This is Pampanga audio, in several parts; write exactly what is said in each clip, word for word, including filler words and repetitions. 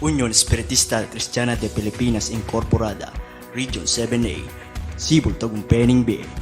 Union Espiritista Cristiana de Filipinas Incorporada, Region seven A, Cebu, Tagumpay, Benguet.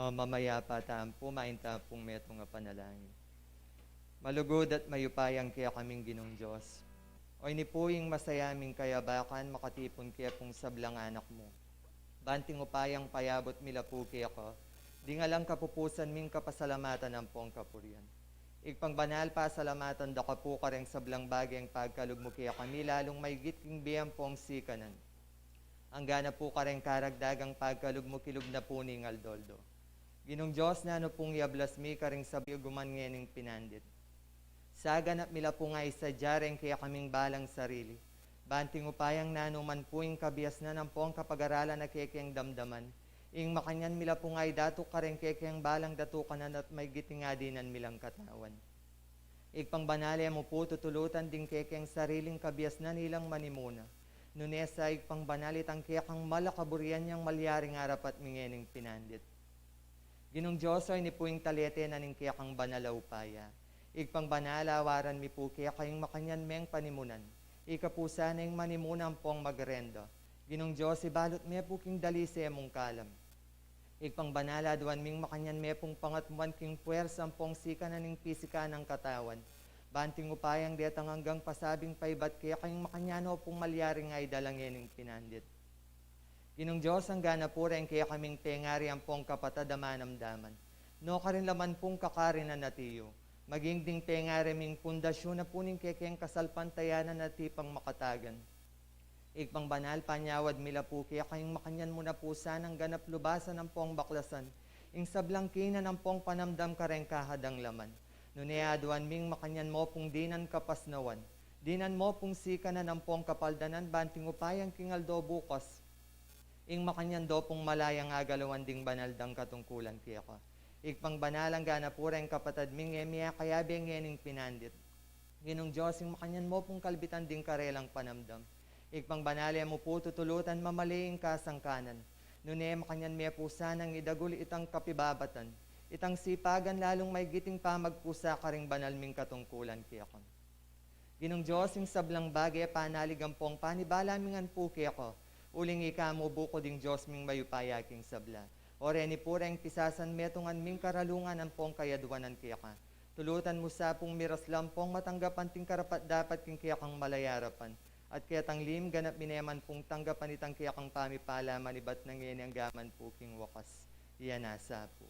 Mamayapa tamu pu, mayan tamu pung metung a panalangin. Malugud at mayupayang kekaming Ginung Dios, oyni pu ing masaya ming kayabakan makatipun ke pung sablang anak mu, ban ting upayang payabut mi la pu keka ding alang kapupusan ming kapasalamatan ampong kapurian. Ibpang banal, pasalamatan da ka pu kareng sablang bageng pagkalub mu kekami, lalung maygit king bie ampong sikanan. Angga na pu kareng karagdagang pagkalub mu kilub na pu ning aldo-aldo. Ginung Dios, nanu pung iablas mi karing sablang guman ngening pinandit, saganap mi la pung aisadya reng kekaming balang sarili, ban ting upayang nanu man pu ing kabiasnan ampong kapag-aralan a kekeng damdaman, ing makanyan mi la pung aidatuk kareng kekeng balang datukanan at maygit ing adinan mi lang katawan. Ibpang banal, e mu pu tutulutan ding kekeng sariling kabiasnan ilang manimuna, nune sa Ibpang banal itang kekang mal a kaburian yang malyaring arapat mi ngening pinandit. Ginung Dios, oyni pu ing talete na ning kekang banal a upaya. Ibpang banal, awaran mi pu keka ing makanyan meng panimunan. Ika pu sana ing manimuna ampong magrenda. Ginung Dios, ibalut me pu king dalise mung kalam. Ibpang banal, aduan ming makanyan me pung pangatmuan king puersa ampong sikanan ning pisika nang katawan, ban ting upayang detang anggang pasabing paibat keka ing makanyan o pung malyaring aidala ngening pinandit. Ginung Dios, angga na pu reng kekaming pengari ampong kapatad a manamdaman, nukarin la man pung kakarinan a tiyu, maging ding pengari ming pundasyun na pu ning kekeng kasalpantayanan a tipang makatagan. Ibpang banal, panyawad mi la pu keka ing makanyan mu na pu sanang ganap lubasan ampong baklasan ing sablang kinan ampong panamdam kareng kahadang laman. Nune aduan ming makanyan mu pung dinan kapasnawan, dinan mu pung sikanan ampong kapaldanan, ban ting upayang king aldo bukas ing makanyan do pung malayang agalawan ding banal dang katungkulan keka. Ibpang banal, angga na pu reng kapatad ming e mi akayabe ngening pinandit. Ginung Dios, ing makanyan mu pung kalbitan ding karelang panamdam. Ibpang banal, e mu pu tutulutan mamali ing kasangkanan, nune makanyan me pu sanang idagul itang kapibabatan, itang sipagan lalung maygit ing pamagkusa karing banal ming katungkulan keka. Ginung Dios, ing sablang bage panalig ampong panibala mi ngan pu keka, uling ika mu buku ding Dios ming mayupaya king sabla. O reni pu reng pisasan metungan ming karalungan ampong kayaduanan keka, tulutan mu sa pung mirasla ampong matanggap anting karapat-dapat king kekang malayarapan, at ketang lim ganap mi ne man pung tanggapan itang kekang pamipala manibat na ngeni angga man pu king wakas. Iya na sa pu.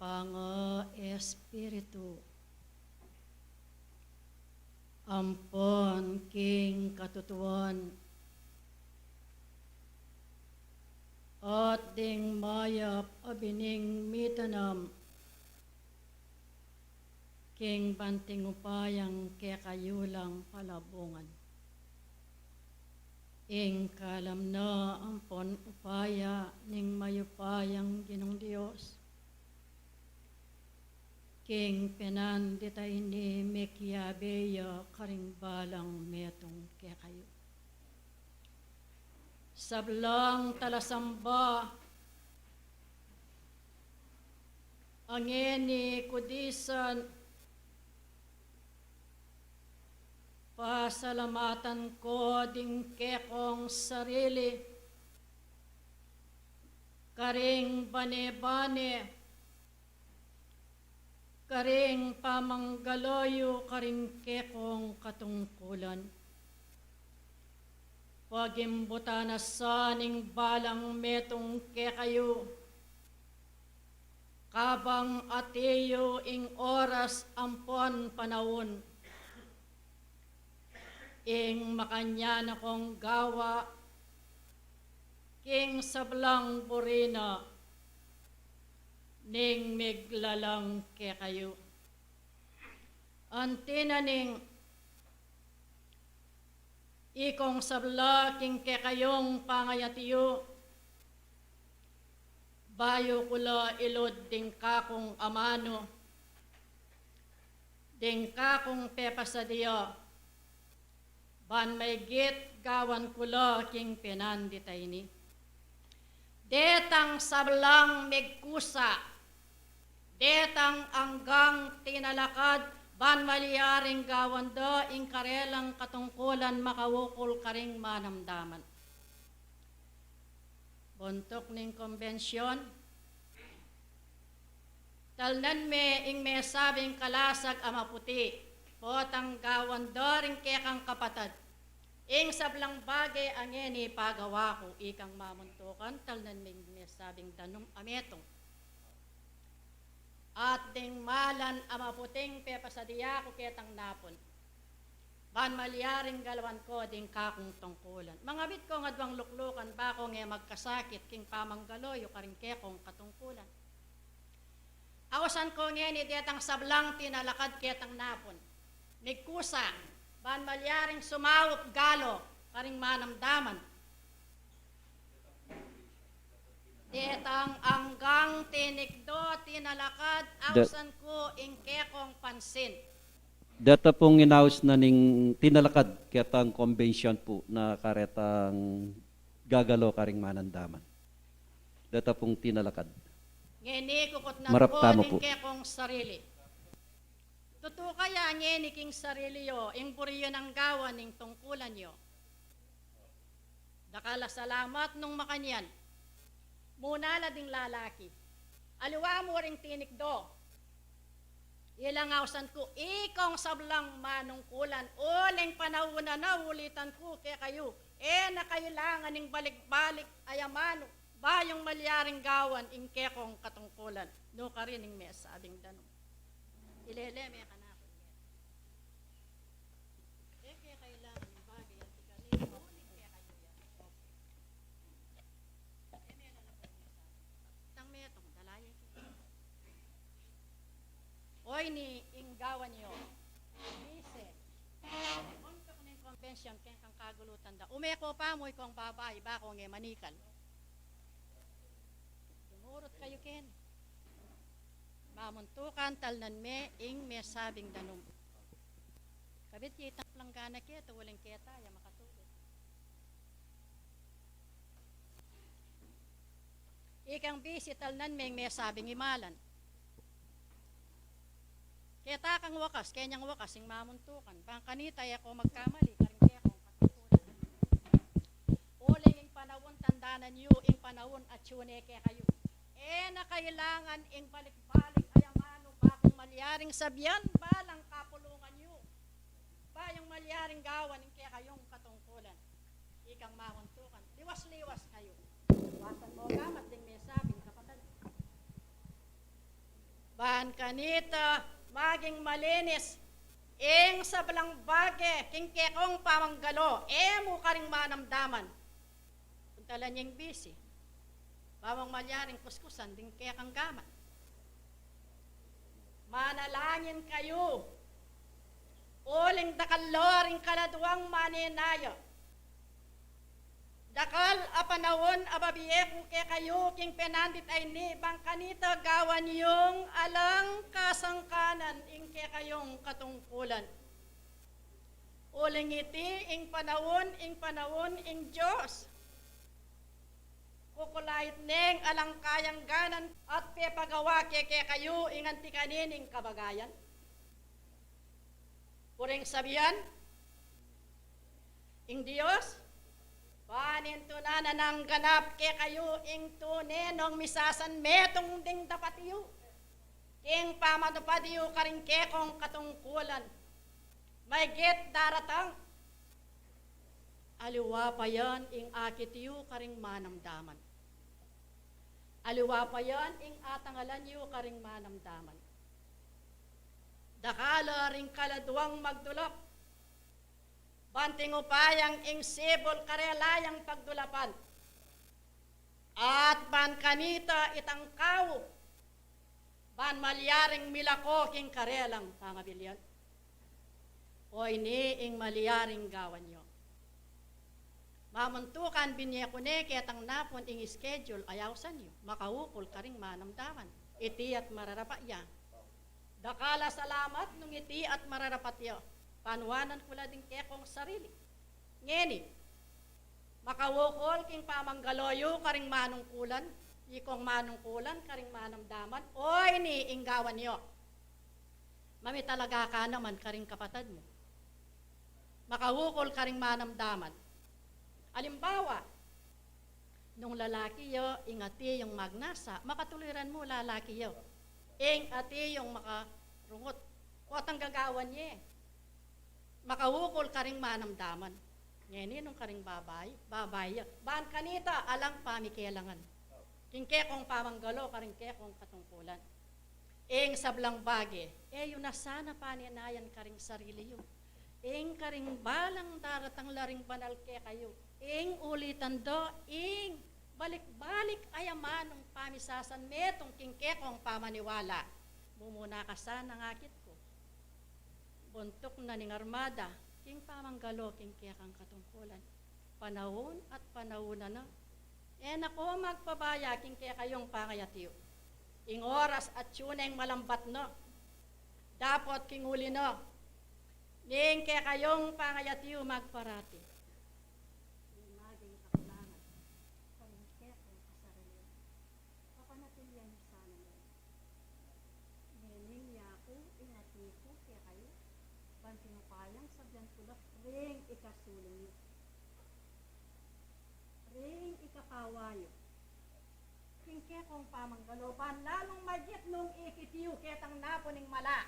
Ang Espiritu ampon king katutuan, at ding mayap a bining mitanam king banting upayang kekayu lang palabungan. Ing kalam na ampon upaya ning mayupayang Ginung Dios, king penandit a ini mekiabe ya karing balang metung kekayu. Sablang talasamba, a ngeni ku disan pasalamatan ko ding kekong sarili karing bane-bane, karing pamanggalo yu karing kekong katungkulan. Pagimbutan na sa ning balang metung kekayu, kabang atiu ing oras ampon panaun, ing makanyan kong gawa king sablang buri na ning miglalang kekayu. Anti na ning ikong sabla king kekayung pangayat yu, bayu ku la ilud ding kakung amanu, ding kakung pepasadia, ban maigit gawan ku la king penandit a ini. Detang sablang migkusa, detang anggang tinalakad, ban malyaring gawan da ing karelang katungkulan makaukul karing manamdaman. Buntuk ning kombensyon, talnan me ing mesabing kalasag a maputi, potang gawan da ring kekang kapatad ing sablang bage a ngeni pagawa ku. Ikang mamuntukan, talnan me ing mesabing danum a metung. At ding malan a maputing pepasadia ku ketang napun, ban malyaring galawan ko ding kakung tungkulan. Mangabit kong adwang luklukan, ba kong e magkasakit king pamanggalo yu karing kekong katungkulan. Ausan ko ngeni detang sablang tinalakad ketang napun, migkusa, ban malyaring sumaup galo karing manamdaman. Detang anggang tinikdo, tinalakad, ausan ku ing kekong pansin. Deta pung inaus na ning tinalakad ketang kombensyon pu na karetang gagalo karing manamdaman. Deta pung tinalakad. Ngeni kukutnan ko ning kekong sarili. Tutu kaya ngeni king sarili yu ing buri yu nang gawan ning tungkulan yu? Dakal a salamat nung makanyan. Muna la ding lalaki. Aliwa mu ring tinikdo. Ilang ausan ku, ikong sablang manungkulan, uling panaun na na ulitan ku kekayu, e na kailangan ing balik-balik a amanu, ba yung malyaring gawan ing kekong katungkulan. Nukarin ing mesabing danum. Ilele me kanakun. E ke kailangan ing bage yan, tikari, mauli kekayu yan. Okay. E me lalapag ing sabi. Tang metung, dalaye ke. Oy, ni ing gawan yu. Mise. Buntuk ning kombensyon keng kang kagulutan da. Ume ko pa mu ikong babai, ba ko nge manikal. Dumurut kayu ken. Mamuntukan, talnan me ing mesabing danum. Kabit kitang planggana keta, uling keta ya makatulid. Ikang bisi, talnan me ing mesabing imalan. Keta kang wakas, kenyang wakas ing mamuntukan. Bang kanita e ko magkamali karing kekong katungkulan. Uling ing panaun, tandanan yu ing panaun, atyu ne kekayu. E na kailangan ing balik-balik a amanu, ba kung malyaring sabian, balang kapulungan yu, ba yung malyaring gawan ing kekayung katungkulan. Ikang mamuntukan, liwas-liwas kayu. Liwasan mo gamat ding mesabing kapatad. Ban kanita maging malinis ing sablang bage king kekong pamanggalo, e mu karing manamdaman. Puntalan yang bisi, bawang malyaring kuskusan ding kekang gamat. Manalangin kayu uling dakal lo ring kaladwang manenaya. Dakal a panaun a babie ku kekayu king penandit a ini, bang kanita gawan yung alang kasangkanan ing kekayung katungkulan. Uling iti ing panaun, ing panaun ing Dios kukulait neng alang kayangganan at pepagawa ke kekayu ing anti kanining kabagayan. Uling sabian ing Dios, panintunan nang ganap kekayu ing tune nong misasan metung ding dapat yu king pamanupad yu karing kekong katungkulan. Maygit daratang aliwa pa yan ing akit yu karing manamdaman. Aliwa pa yan ing atangalan yu karing manamdaman. Dakal la ring kaladwang magdulap, ban tingupa yang ing sibul karela yang pagdulapan. At ban kanita itang kau ban malyaring milako king karelang pangabilian. O ini ing malyaring gawan yu. Mamuntukan, binie ku ne ketang napun ing schedule a ausan yu, makaukul karing manamdaman. Iti at mararapat ya. Dakal a salamat nung iti at mararapat ya. Panuanan ku la ding kekong sarili. Ngeni, makaukul king pamanggalo yu karing manungkulan, ikong manungkulan karing manamdaman, o ini ing gawan yu. Mamitalaga ka naman karing kapatad mu. Makaukul karing manamdaman. Alimbawa, nung lalaki yu, ing ati yung magnasa, makatuliran mu lalaki yu. Ing ati yung makarungut. Kotang gagawan ye. Makaukul karing manamdaman. Ngeni nung karing babai, babai ya. Ban kanita alang pamikelangan king kekong pamanggalo karing kekong katungkulan. Ing sablang bage, e yu na sana panenayan karing sarili yu. Ing karing balang daratang la ring banal kekayu, ing ulitan do ing balik-balik a yamanung pamisasan metung king kekong pamaniwala. Mumuna ka sana ngakit ku. Buntuk na ning armada king pamanggalo king kekang katungkulan. Panaun at panaun na na. E na ko magpabaya king kekayung pangayatyu. Ing oras at tune ing malambat na. Dapot king uli na ning kekayung pangayatyu magparati. Ing maging kakulangan karing kekong kasarili, papanatilian yu sana ne. Ngening yaku ing ati ku kekayu, ban tingupa yang sabian ku la ring ikasulung yu, ring ikapawa yu king kekong pamanggalo, ban lalung maygit nung ikit yu ketang napun ing mala.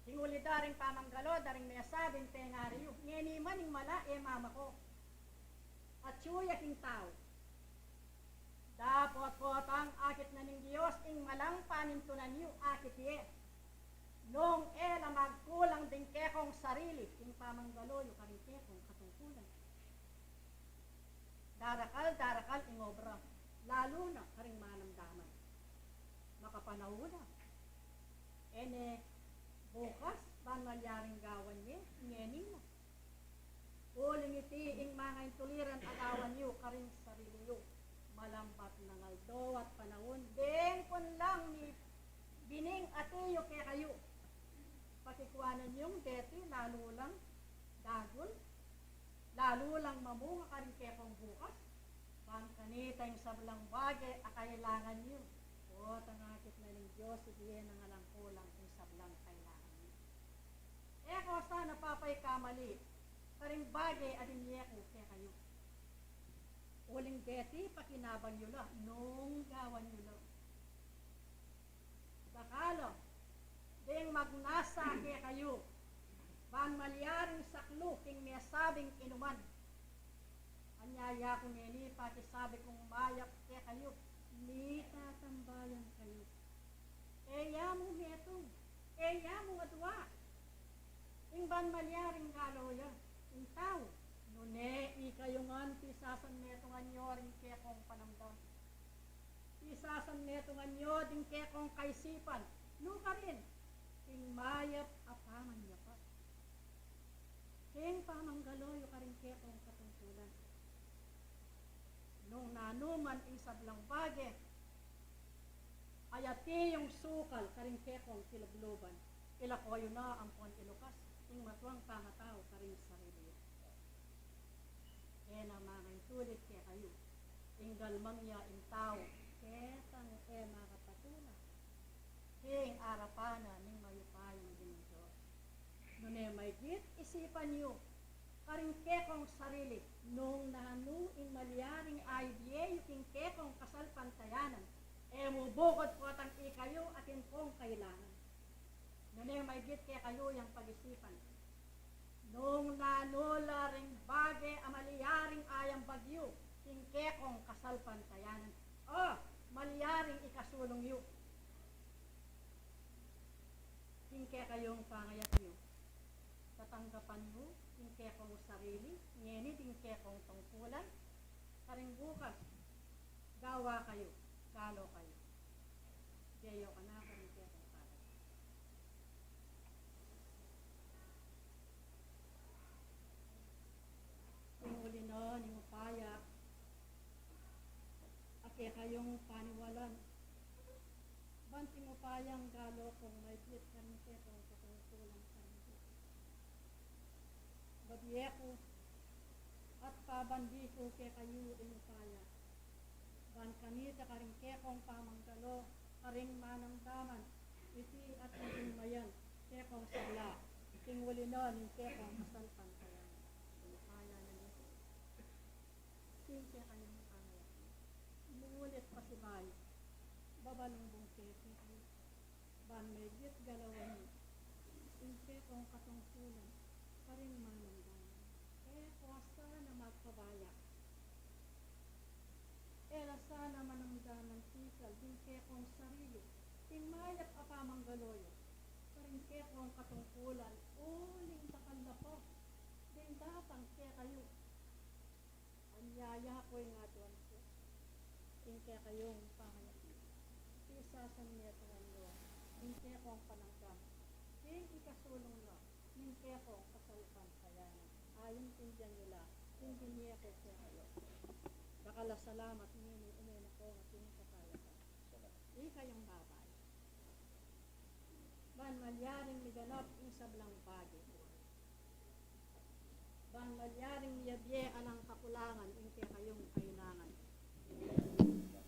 King uli da ring pamanggalo, da ring mesabing pengari yu. Ngeni man ing mala e mama ko, atyu ya king tau. Dapot potang akit na ning Dios ing malang panintunan yu, akit ye. Nung e la magkulang ding kekong sarili king pamanggalo yu karing kekong katungkulan. Darakal, darakal ing obra, lalu na karing manamdaman. Makapanaun na. E ne bukas ban malyaring gawan ye, ngeni na. Uling iti ing mangaintuliran a gawan yu karing sarili yu. Malambat nang aldo at panaun, deng kunlang mibining ati yu kekayu. Pakikuanan yung deti lalu lang dagul, lalu lang mamunga karing kekong bukas. Ban kanita ing sablang bage a kailangan yu, potang akit na ning Dios, ibie nang alang kulang ing sablang kailangan yu. E ko sana papaikamali karing bage a binie ku kekayu. Uling deti pakinabang yu la nung gawan yu la. Dakal la ding magnasa kekayu ban malyaring saklu king mesabing inuman. Anya yaku ngeni pakisabi kung mayap kekayu, mitatambayan kayu. E Kaya mu adua, ing ban malyaring galo ya ing tau. Nune ikayu ngan, pisasanmetungan yu ring kekong panamdam. Pisasanmetungan yu ding kekong kaisipan. Nukarin, ing mayap a pamanyapat king pamanggalo yu karing kekong katungkulan. Nung nanu man ing sablang bage a atiu yung sukal karing kekong kilubluban, ilako yu na ampon ilukas ing matuang pangatau karing sarili yu. E na mangaintulit kekayu ing galmang ya ing tau, ketang e makapatula king arapan na ning mayupayang Ginu. Nune maygit isipan yu karing kekong sarili, nung nanu ing malyaring aibie yu king kekong kasalpantayanan, e mu bukut potang ikayu atin kong kailangan. Nune maygit kekayu yang pag-isipan, nung nanu la ring bage a malyaring ayambag yu king kekong kasalpantayanan, o malyaring ikasulung yu king kekayung pangayat yu. Tatanggapan yu ing kekong sarili ngeni ding kekong tungkulan. Karing bukas, gawa kayu, galo kayu. Deyo ka na karing kekong kalat. Ing uli na ning upaya a kekayung paniwalan, ban ing upayang galo kung maygit karing kekong katungkulan karing bukas. Babie ku at pabandi ku kekayu ing upaya ban kanita karing kekong pamanggalo karing manamdaman, iti at maging mayan kekong sabla king uli na ning kekong kasalpantayanan. Ing upaya na nito. King kekayung pangayat, mulit pasibayu, babalung bungketi ku ban maygit galawan yu ing kekong katungkulan karing manamdaman. E ku sana magpabaya, e la sana manamdaman tikal ding kekong sarili ing mayap a pamanggalo yu karing kekong katungkulan uling dakal la pa ding datang kekayu. Anyaya ku ing aduan ku king kekayung pangayat, pisasanmetungan yu ing kekong panamdam king ikasulung na ning kekong kasalpantayanan. Aintindian yu la ing binie ku kekayu. Dakal a salamat ngeni, ine na kong ating kakayapan. Ikayung babai, ban malyaring miganap ing sablang bage, ban malyaring miyabie alang kakulangan ing kekayung kailangan.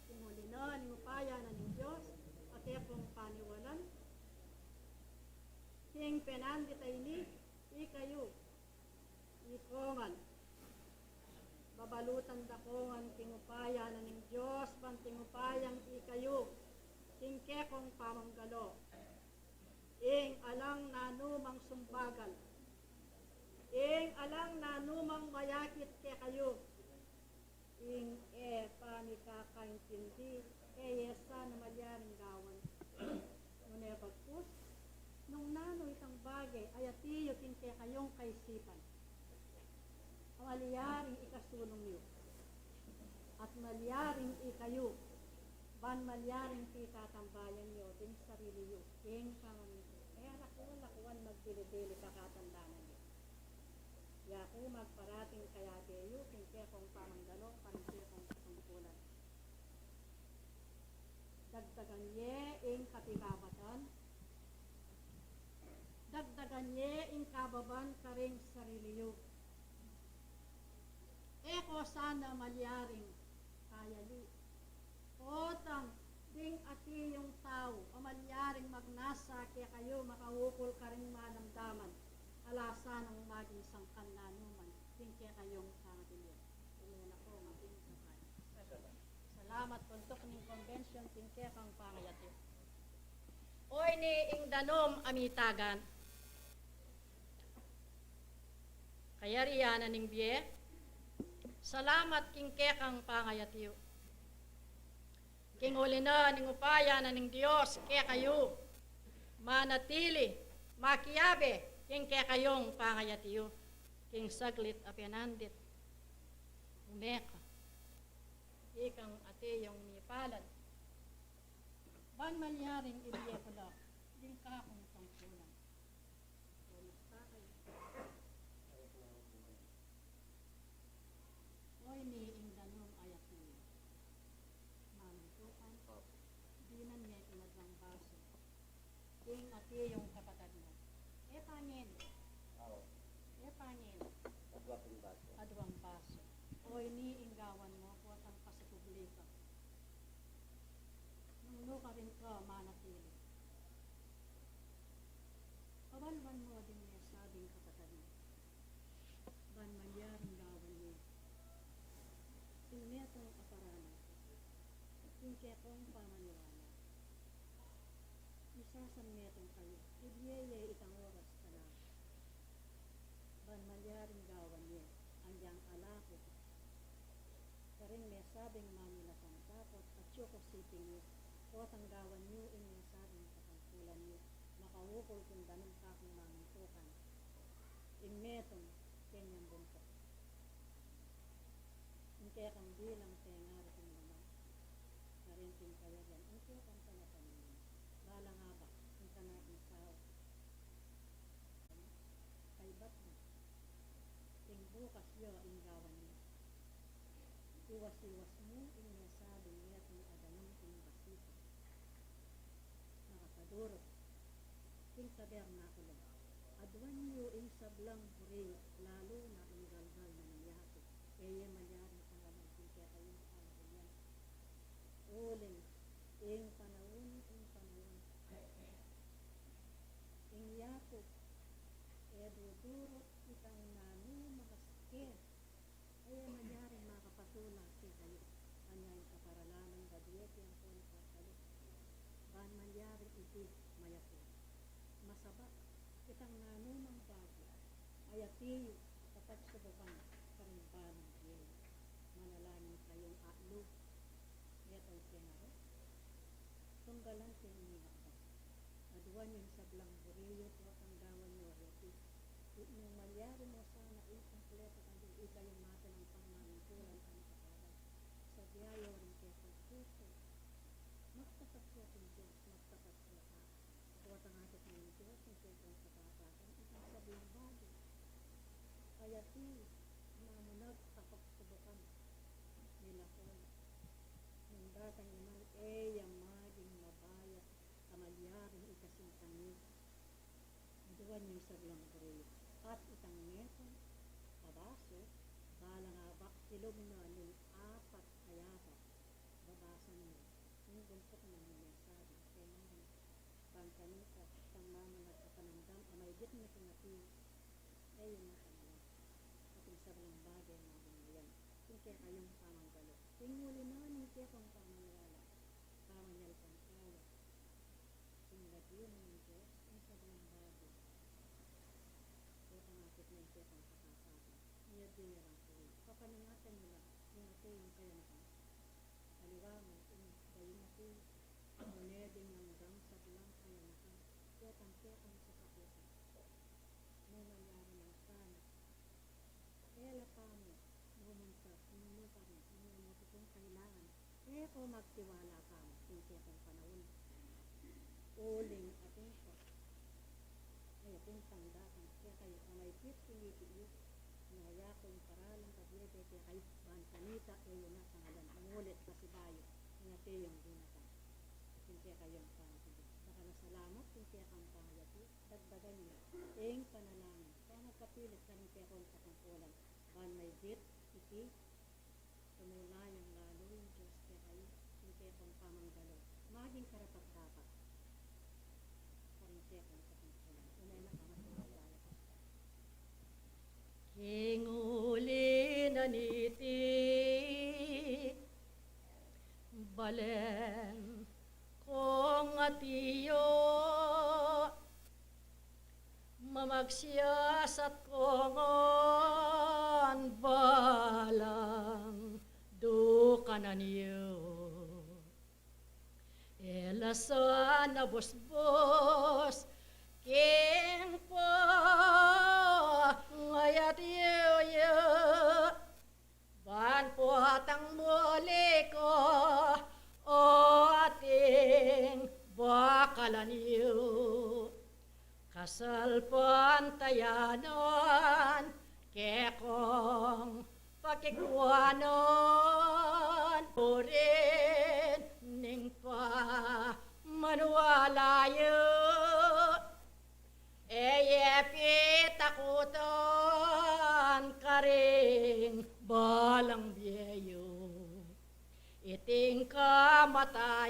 Ing uli na ning upaya na ning Dios a kekong paniwalan, king penandit a ini, ikayu, ikongan, babalutan da kongan king upaya na ning Dios, ban king upayang ikayu king kekong pamanggalo ing alang nanumang sumbagal, ing alang nanumang mayakit kekayu, ing e pamikakaintindi, e ye sana malyaring gawan. Nune bagkus, nung nanu itang bage a atiu king kekayung kaisipan, a malyaring ikasulung yu, at malyaring ikayu, ban malyaring pitatambayan yu ding sarili yu king pamamintuan. E ra ku lakuan magdili-dili, pakatandanan yu. Yaku magparating kaya keyu king kekong pamanggalo karing kekong katungkulan. Dagdagan ye ing kapibabatan, dagdagan ye ing kababan karing sarili yu. E ko sana malyaring kayali, potang ding ati yung tau a malyaring magnasa kekayu, makaukol karing manamdaman, ala sanang maging sangkan nanuman king kekayung pangabilin. Ine na kong ating kapay. Salamat tuntuk ning convention king kekang pangayat yu. O ini ing danum a mitagan, kayarian na ning bie, salamat king kekang pangayat yu. King uli na ning upaya na ning Dios kekayu, manatili makiabe king kekayung pangayati yu, king saglit a penandit, umeka ikang ati yung mipalad, ban malyaring ibie ku la ding kakung tungkulan. Kumusta kayu? Oy, ni ing danum a yatu. Mamintukan, dinan me king aduang basu ing ati yung kapatad mu. E pangin. E pangin. Aduang basu. Aduang basu. Oy, ni ing gawan mu, potang pasipublika. Nung nu karin ka manatili, pabalwan mu ding mesabing kapatad mu, ban malyaring gawan ne ing metung a paralan king kekong pamaniwala. Misasan metung kayu, ibie ye itang oras kanaku, ban malyaring gawan ne anyang ala ku karing mesabing Manila Santa, Pachuco City, potang gawan yu ing mesabing katangkulan yu, makaukol king danum kakung mamintukan, ing metung kenyang buntuk, ing kekang bilang pengaru king laman, karin king kayarian, ing kekang panapaningin, balang abak ing kanaking sau. Kaybat na ing bukas yu ing gawan yu. Iwas-iwas mu ing mesabing metung a danum king basita, makapadurut king tabernakulo. Aduan yu ing sablang buri, lalu na ing galgal na ning yatu. E ye malyaring pangalan king kekayung panaun yan. Uling ing panaun, ing panaun, ing yatu e dudurut itang nanu maske e ye malyaring makapatula kekayu. Anya ing kaparalanan babie king pon kakali, ban malyaring iti mayatu. Masaba itang nanu mang bagu a yati yu, kapagsubukan karing balang bie yu. Manalangin kayung atlu. Metung pengaru, tunggalan king minakbak. Aduan yu ing sablang buri yu, potang gawan yu a yati. Nung malyari mu sana ing kumpletu kayu, ikayung matalang pamamintulan a makapalad. Sabian yu ring kekong pusu, magtapat ku king Dios, magtapat ku keka. Potang atit ning Dios ing kekong kapapatan, itang sablang bage a yati, mamunag kapagsubukan, milakol. Nung datang ya man, e ya maging mabayat a malyaring ikasintang yu. Aduan yu ing sablang buri yu at itang metung a basu, balang abak ilub na ning apat a yabak, babasan yu ing buntuk na ning mesabi, kaya nga, ban kanita, itang mamunag a panamdam a maygit na king ati yu, e yu na tanggalan. At ing sablang bage maging mayan king kekayung pamanggalu. Ing uli na ning kekong pamaniwala, pamanyalpantaya king lagyu na ning Dios, ing sablang bage, potang atit na ing kekong kapapatan, miyadye ya lang ku. Papaningatan yu la ing ati yung kayanakan. Aliwa mu ing dayung ati, nune ding anggang sablang kayanakan, potang kekong katapusan. Nung malyari nang sana, e la pamu mumunta nung nu karin, nung nu ku kung kailangan. E ku magtiwala pamu king kekong panaun. Uling atin ku, e atin tanda kang kekayu a maygit king iti yu. Naya ku ing paralan kabie kekayu, ban kanita e yu na tanggalan. Mangulit pasibayu ing ati yung dinatang king kekayung pamagigit. Dakal a salamat king kekang pangayati. Dagdagan yu ing panalangin, pamagkapilit karing kekong katungkulan, ban maygit iti, tumula yang lalu ing Dios kekayu king kekong pamanggalu, maging karapat-dapat karing kekong katungkulan. Amen. King uli na niti, balen kong ati yu, mamagsiyasat ku ngan balang dukanan yu. E la sana busbus King pangayat yu yu, ban potang muli kong ating bakalan yu. Kasalpantayanan kekong pakikuanan, uling ning pamaniwala yu. E ye pitakutan karing balang bie yu. Iting kamatayan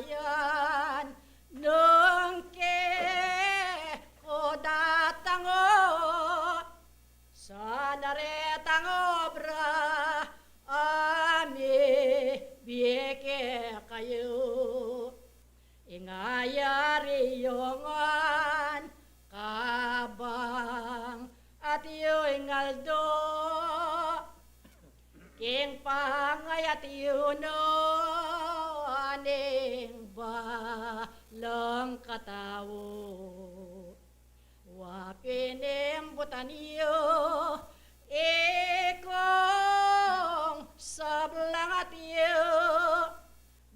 nung ke ko datango, sana retang obra a mibie kekayu. Ing ayari yu ngan kabang atiu ing aldo, king pangayat yu no ning balang katau. Wa pin ing butan yu ikong sablang atiu,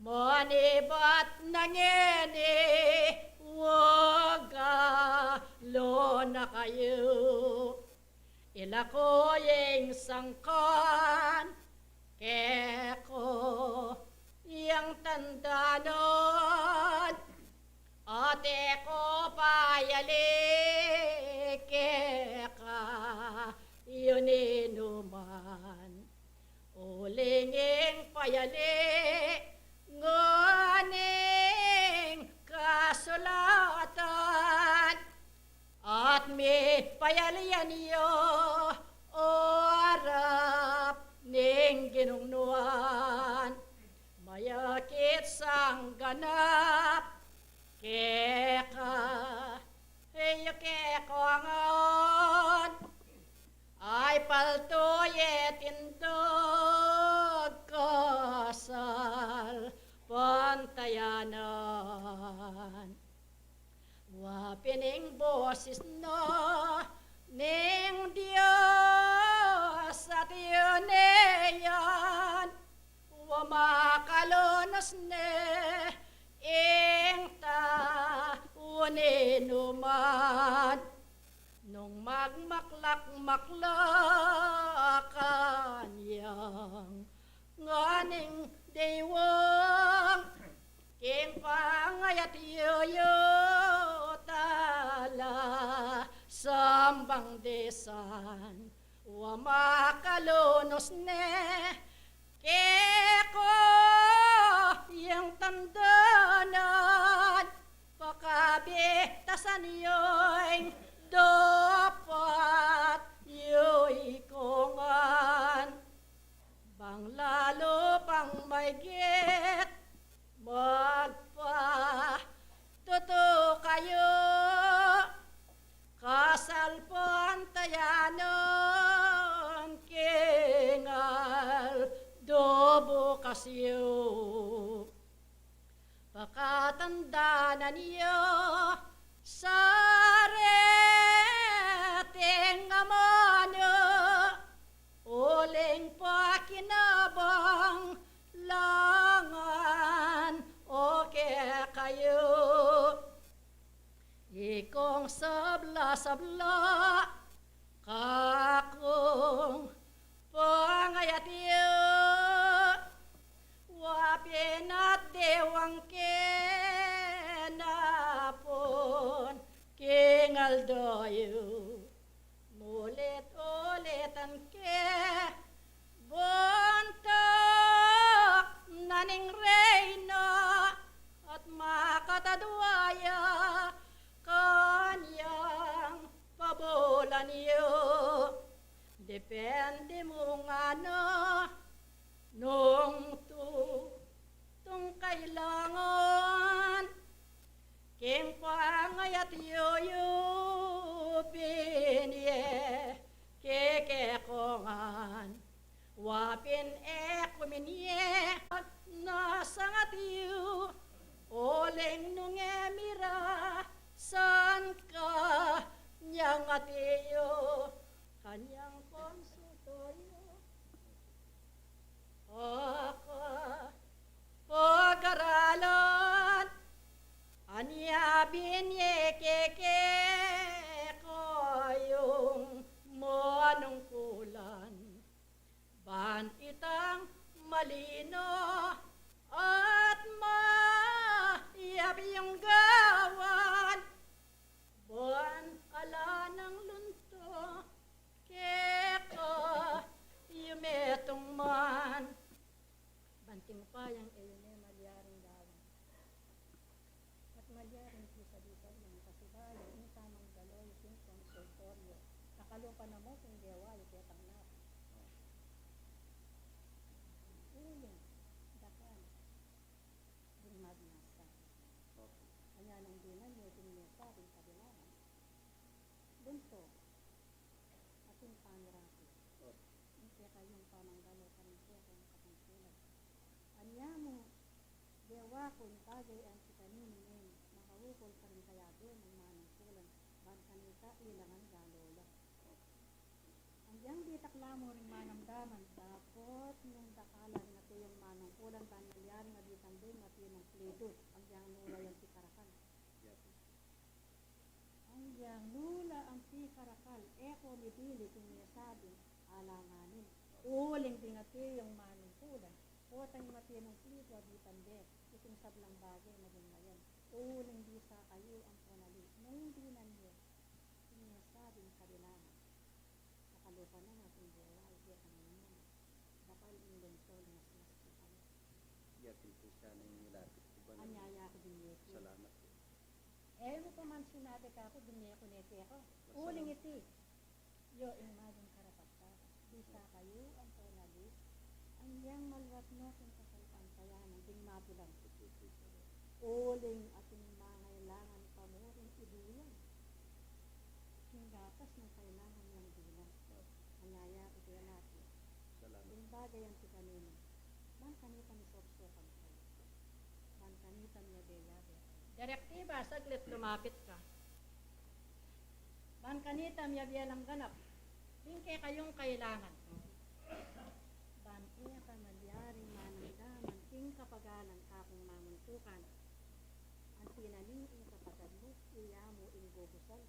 manibat na ngeni wagalo na kayu. Ilako ing sangkan keko yang tandanan, at e ko payali keka yu ninuman. Uling ing payali ngan ing kasulatan, at mipayalian yu o arap ning Ginung Nuan. Mayakit sang ganap keka, e yu kekongan, ay palto ye tindog kasalpantayanan. Wa pin ing bosis na ning Dios atiu ne yan, wa makalunus ne ing tau ninuman. Nung magmaklak-maklakan yang ngan ing dewang, king pangayat yu yu tala sambang desan, wa makalunus ne keko yang tandanan, pakabitasan yu ing dapat yu ikongan. Bang lalu pang maigit magpatutu kayu, kasalpantayanan king aldo bukas yu. Pakatandanan yu sa reting amanu, uling pakinabang la ngan o kekayu. Ikong sabla-sabla kakung pangayat yu, wa pin at dewang ke na pun king aldo yu. Mulit-ulitan ke buntuk na ning reino, at makatadua ya kanyang pabulan yu. Depende mu ngana nung tutung kailangan, king pangayat yu yu pin ye kekekongan. Wa pin e kuminye na sangat yu, uling nung e mira san ka Dios, kanyang konsultorio. Aka pagaralan, anya binie ke kekayung manungkulan. Ban itang malino at mayap yung gawan. Ban ala nang lunto keka, yumetung man. Ban king upayang e yu ne malyaring gawan. At malyaring bisa-bisa yang kasibayu, ing tamang galo yu king konsultorio. Kakalupa na mu king dewa yu ketang napu. Uling dakal ding mabiasa. Opo. Anya nung dinan yu king mesa ding kabilangan, lunto ating panirapi. Opo. Ing kekayung pamanggalo karing kekong katungkulan. Anya mu, dewa ku, ing bagay anti kanini neng makaukol karing kayabe nang manungkulan, ban kanita ilangan galo la. Anggiyang ditak la mu ring manamdaman, dapot nung dakal la ring ating manungkulan ban malyaring abitan ding matinung plido, anggiyang nu la yang pikarakal. Anggiyang nu la ang pikarakal, e ko mibili king mesabing alanganin. Uling ding ating manungkulan, potang matinung plido abitan de, iting sablang bage maging mayan. Uling bisa kayu ampon ali, nung dinan ye ing mesabing kabilangan. Kakalupa na mu king dewa yu ketang napu. Dakal ing lunto, linaslas ku kayu. Yakin ku sana ing nilapit ku ba na. Anyaya ku binye ku. Salamat ku. E mu pa man sinabi kaku, binye ku ne keka. Uling iti, yu ing maging karapat-dapat. Bisa kayu ampon ali, anggiyang maluat no king kasalpantayanan ding matulan. Uling ating mangailangan pa mu ring iduyang king gatas nang kailangan yang dinan. Anyaya ku keka. Salamat. Ing bagay anti kanini, ban kanita misopsopan kayu. Ban kanita miyabe-yabe kayu. Direktiba, saglit lumapit ka. Ban kanita miyabe lang ganap ing kekayung kailangan. Ban e ka malyaring manamdaman king kapagalan kakung mamuntukan. Anti na ning ing kapatad mu, iya mu ing gugusal,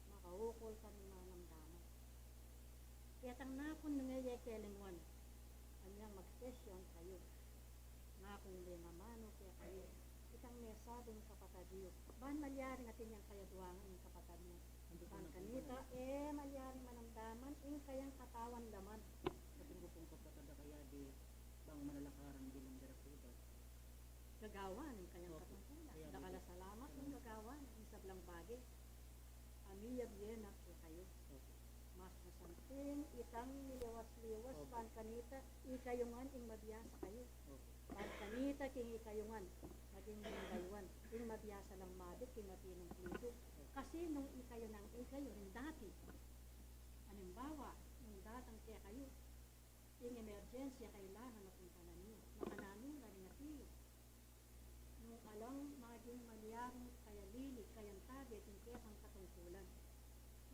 makaukol ka ning manamdaman. Ketang napun nung e ye kelingwan, anyang magsesyon kayu, ngakung mengamanu kekayu itang mesabing kapatad yu, ban malyaring atin yang kayaduangan ing kapatad mu. Ban kanita e malyaring manamdaman ing kayang katawan laman. Kating ku pung kapatad a kaya di bang manalakaran bilang direktiba. Gagawan ing kayang katungkulan. Dakal a salamat nung gagawan ing sablang bage a miyabie na kekayu. Mas masanting itang miliwas-liwas ban kanita ikayu ngan ing mabiasa kayu. Ban kanita king ikayu ngan maging daywan ing mabiasa lang mabit king matinung plido. Kasi nung ikayu nang ikayu ring dati, alimbawa, nung datang kekayu ing emergency a kailangan a puntalan yu, makananu la ring atiu? Nung alang maging malyaring kayalili, kayantabe king kekang katungkulan.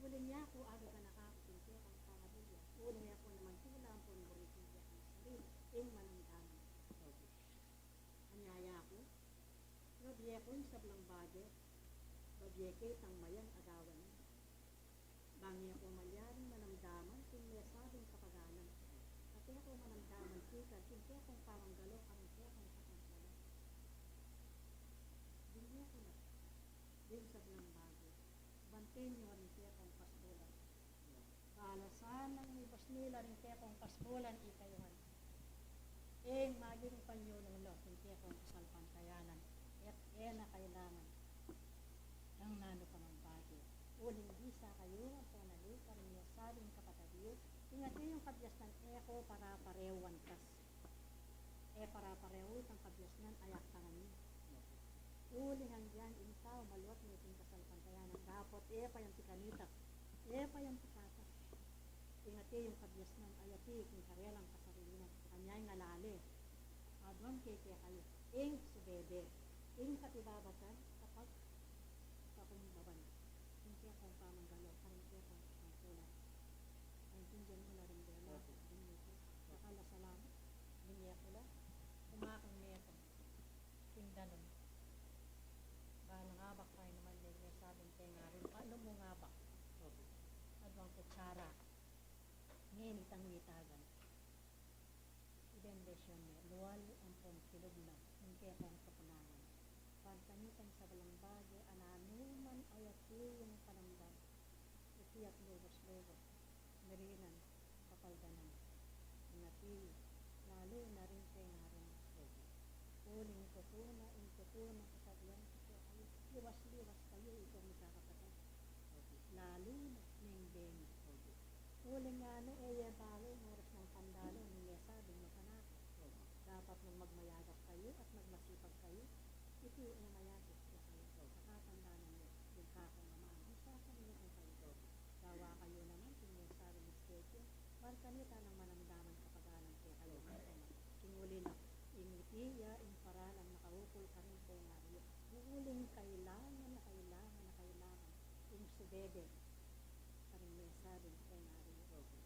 Uling yaku, agaganaka ku king kekang pangabuya. Uling yaku naman tula ampon buri king kekang sarili ing manamdaman. Anyaya ku, babie ku ing sablang bage, babie ke itang mayan a gawan. Bang e ku malyaring manamdaman king mesabing kapagalan, at e ku manamdaman kekang king kekong pamanggalo karing kekong katungkulan. Binye ku na ding sablang bage, banten yu ring kekong pasbulan. Balasan nang mibasnil a ring kekong pasbulan ikayu ngan. Ing maging panyulung lo king kekong kasalpantayanan, at e na kailangan nang nanu pa mang bage. Uling bisa kayu ampon ali karing mesabing kapatad yu, ing atiu yang kabiasnan e ko para-parewan kas. E para-parewu itang kabiasnan a yaktangan yu. Uling anggian ing tau maluat ne king kasalpantayanan, dapot e pa yang pi kanita, e pa yang pi kata. Ing atiu yang kabiasnan a yati king karelang kasarinan, anyang alale. Aduan ke kekayu ing subebe, ing katibabatan kapag kakumbaban king kekong pamanggalo karing kekong Tingnan mu na rin din, opo, tingnan mu. Dakal a salamat. Binye ku la. Umakang neto. King danum. Bang abak kayu naman ning mesabing tengarin. Palu mung abak? Opo. Adwang kutsara. Ngeni itang mitagan. Ibendisyon ne, lual ampong kilub na, ing kekong kapunangan. Ban kanitang sablang bage, a nanu man a yati ing panamdam, iti at lubus-lubus, merinan, kapaldanan, ing ati, lalu na ring tengarin. Uling tutu na, ing tutu na, kasabian ku kekayu, liwas-liwas kayu, ikayu mikakapatad. Lalu na, ning bengi. Uling ngana, e ye balu ing oras nang pandalu, ning mesabing makanakit. Dapat nung magmayagap kayu at magmasipag kayu, iti e mayagap kekayu. Kakatandanan yu, ing kakung amanung sasamitan kayu. Gawa kayu naman, king mesabing schedule, ban kanita nang manamdaman kapagalan kekayu. King uli na, ing iti ya ing paralan makaukol karing tengarin. Uling kailangan a kailangan a kailangan ing subebe karing mesabing tengarin.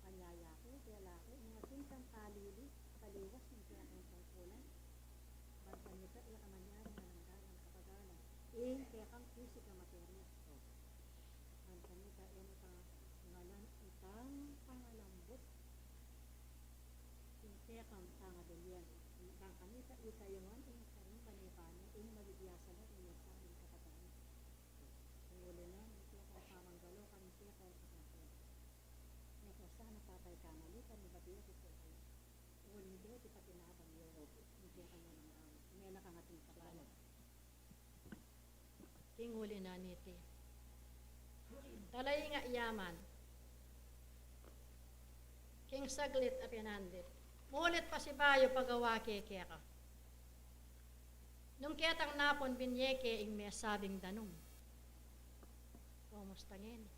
Anyaya ku, bela ku, nung atin kang kalili, kaliwas ning kekang tungkulan, ban kanita e ka manyaring manamdaman kapagalan ing kekang pisik a materya. Ban kanita e mu pangalan itang pangalambut ing kekang pangadulian. Ban kanita itayu man ing karing bane-bane ing magibiasa la ring mesabing kapatad. King uli na, ing kekong pamanggalo karing kekong katungkulan. Neka sana, Tatay, kamalitan yu, babiat ku kekayu. Uling deti pakinabang yu, ing kekang manamdaman. Mela kang ating kapala. King uli na niti, talaing a yaman, king saglit a pinandit, mulit pasibayu pagawa ke keka. Nung ketang napun binye ke ing mesabing danum, kumusta ngeni?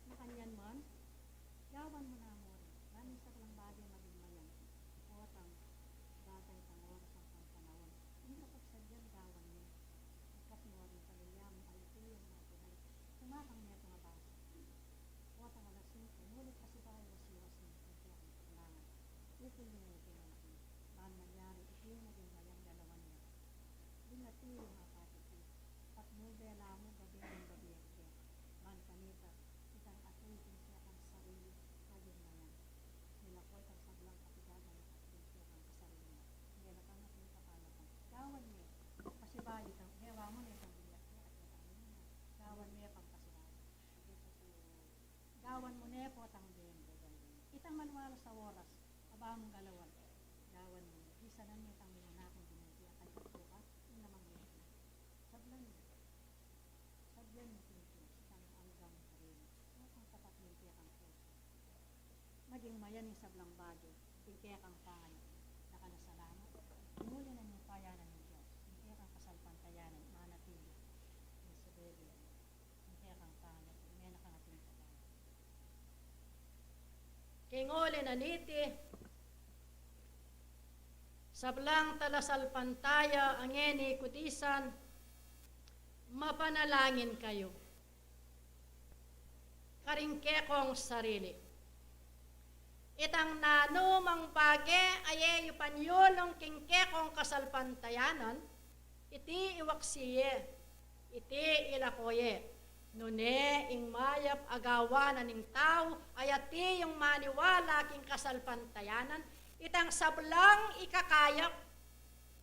Makanyan man, gawan mu na mu rin, ban ing sablang bage maging mayan. Potang, datang itang oras ampong panaun, ing kapagsadyan gawan ne. Ikas mu ring pamilya mu, a yati ing mabuhay. Umakang neto nga basa. Potang alas singko, mulit pasibayu, iwas-iwas ne ing kekang kapunangan. Ukol ne ing kekang anak ne, ban malyari iti maging mayan galawan ne. Ing ati ing apatut yu, patmu bela mu, babe ing babe ke. Ban kanita, itang ati ing kekang sarili, maging mayan. Milako itang sablang kapigagan king kekang kasarili. Mela kang ating kapalapan. Gawan me, pasibayu itang, gewa mu ne itang binyag ke, at itang binyag. Gawan me pang pasibayu. Gawan mu ne potang beng. Itang malualas a oras a ba mung galawan, gawan mu ne. Isanan me itang minuna kung binanti a kayat bukas, ing namang me. Sablan mu. Sablan mu king Dios, itang anggang karin. Potang tapat ning kekang pusu. Maging mayan ing sablang bage, ing kekang panganak. Dakal a salamat. King uli na ning upaya na ning Dios, ing kekang kasalpantayanan, manatili. Ing subebe, ing kekang panganak, ing mena kang ating kapal. King uli na niti, sablang talasalpantaya a ngeni kudisan, mapanalangin kayu karing kekong sarili. Itang nanumang bage a e yu panyulung king kekong kasalpantayanan, iti iwaksi ye, iti ilako ye. Nune ing mayap a gawan na ning tau a yati yung maniwala king kasalpantayanan, itang sablang ikakayap,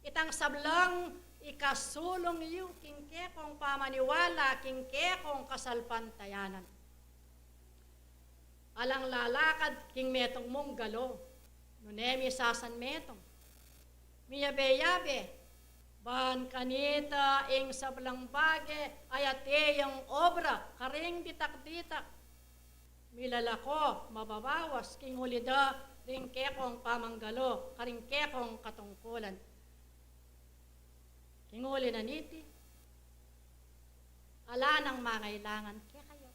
itang sablang ikasulung yu king kekong pamaniwala king kekong kasalpantayanan. Alang lalakad king metung mung galo, nune misasan metung, miyabe-yabe, ban kanita ing sablang bage a yati yung obra karing ditak-ditak. Milalako, mababawas, king uli da ring kekong pamanggalo karing kekong katungkulan. King uli na niti, ala nang mangailangan kekayu.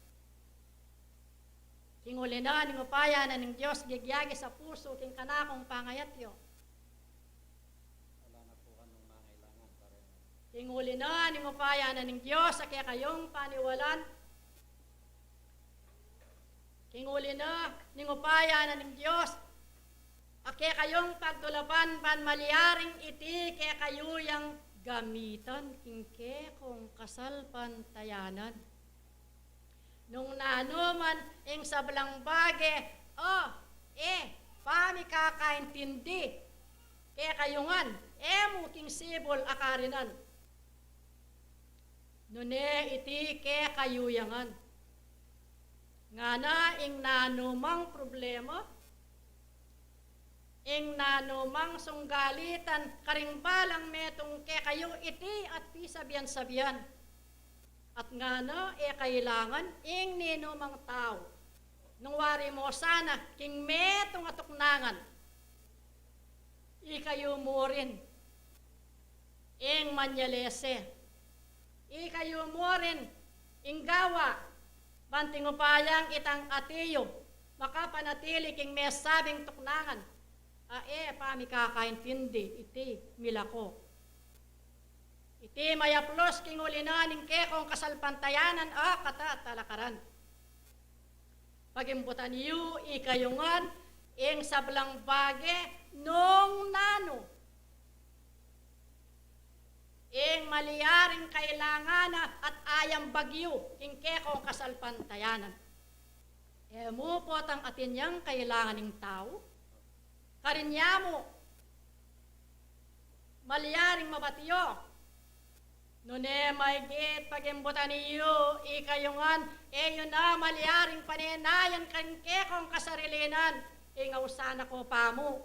King uli na ning upaya na ning Dios, gigyagi sa pusu king kanakung pangayat yu. Ala na pu kanung mangailangan kareng. King uli na ning upaya na ning Dios a kekayung paniwalan, King uli na, ning upaya na ning Dios a kekayung pagtulapan ban malyaring iti kekayu yang gamitan king kekong kasalpantayanan. Nung nanu man ing sablang bage, o, e pamikakaintindi kekayu ngan, e mu king sibul a karinan. Nune iti kekayu ya ngan. Ngana ing nanu mang problema, ing nanu mang sunggalitan karing balang metung kekayu, iti at pisabian-sabian. At ngana e kailangan ing ninu mang tau, nung wari mo sana king metung a tuknangan, ikayu mu rin ing manyalese. Ikayu mu rin ing gawa, ban king upayang itang ati yu makapanatili king mesabing tuknangan a e pamikakaintindi iti milako. Iti mayaplos king uli na ning kekong kasalpantayanan a katatalakaran. Pagimbutan yu ikayu ngan ing sablang bage nung nanu ing malyaring kailangan na at ayambag yu king kekong kasalpantayanan. E mu potang atin yang kailangan ning tau? Karin ya mu malyaring mabati yu? Nune maigit pagimbutan yu ikayu ngan, e yu na malyaring panenayan king kekong kasarilinan ing ausan na ko pamu,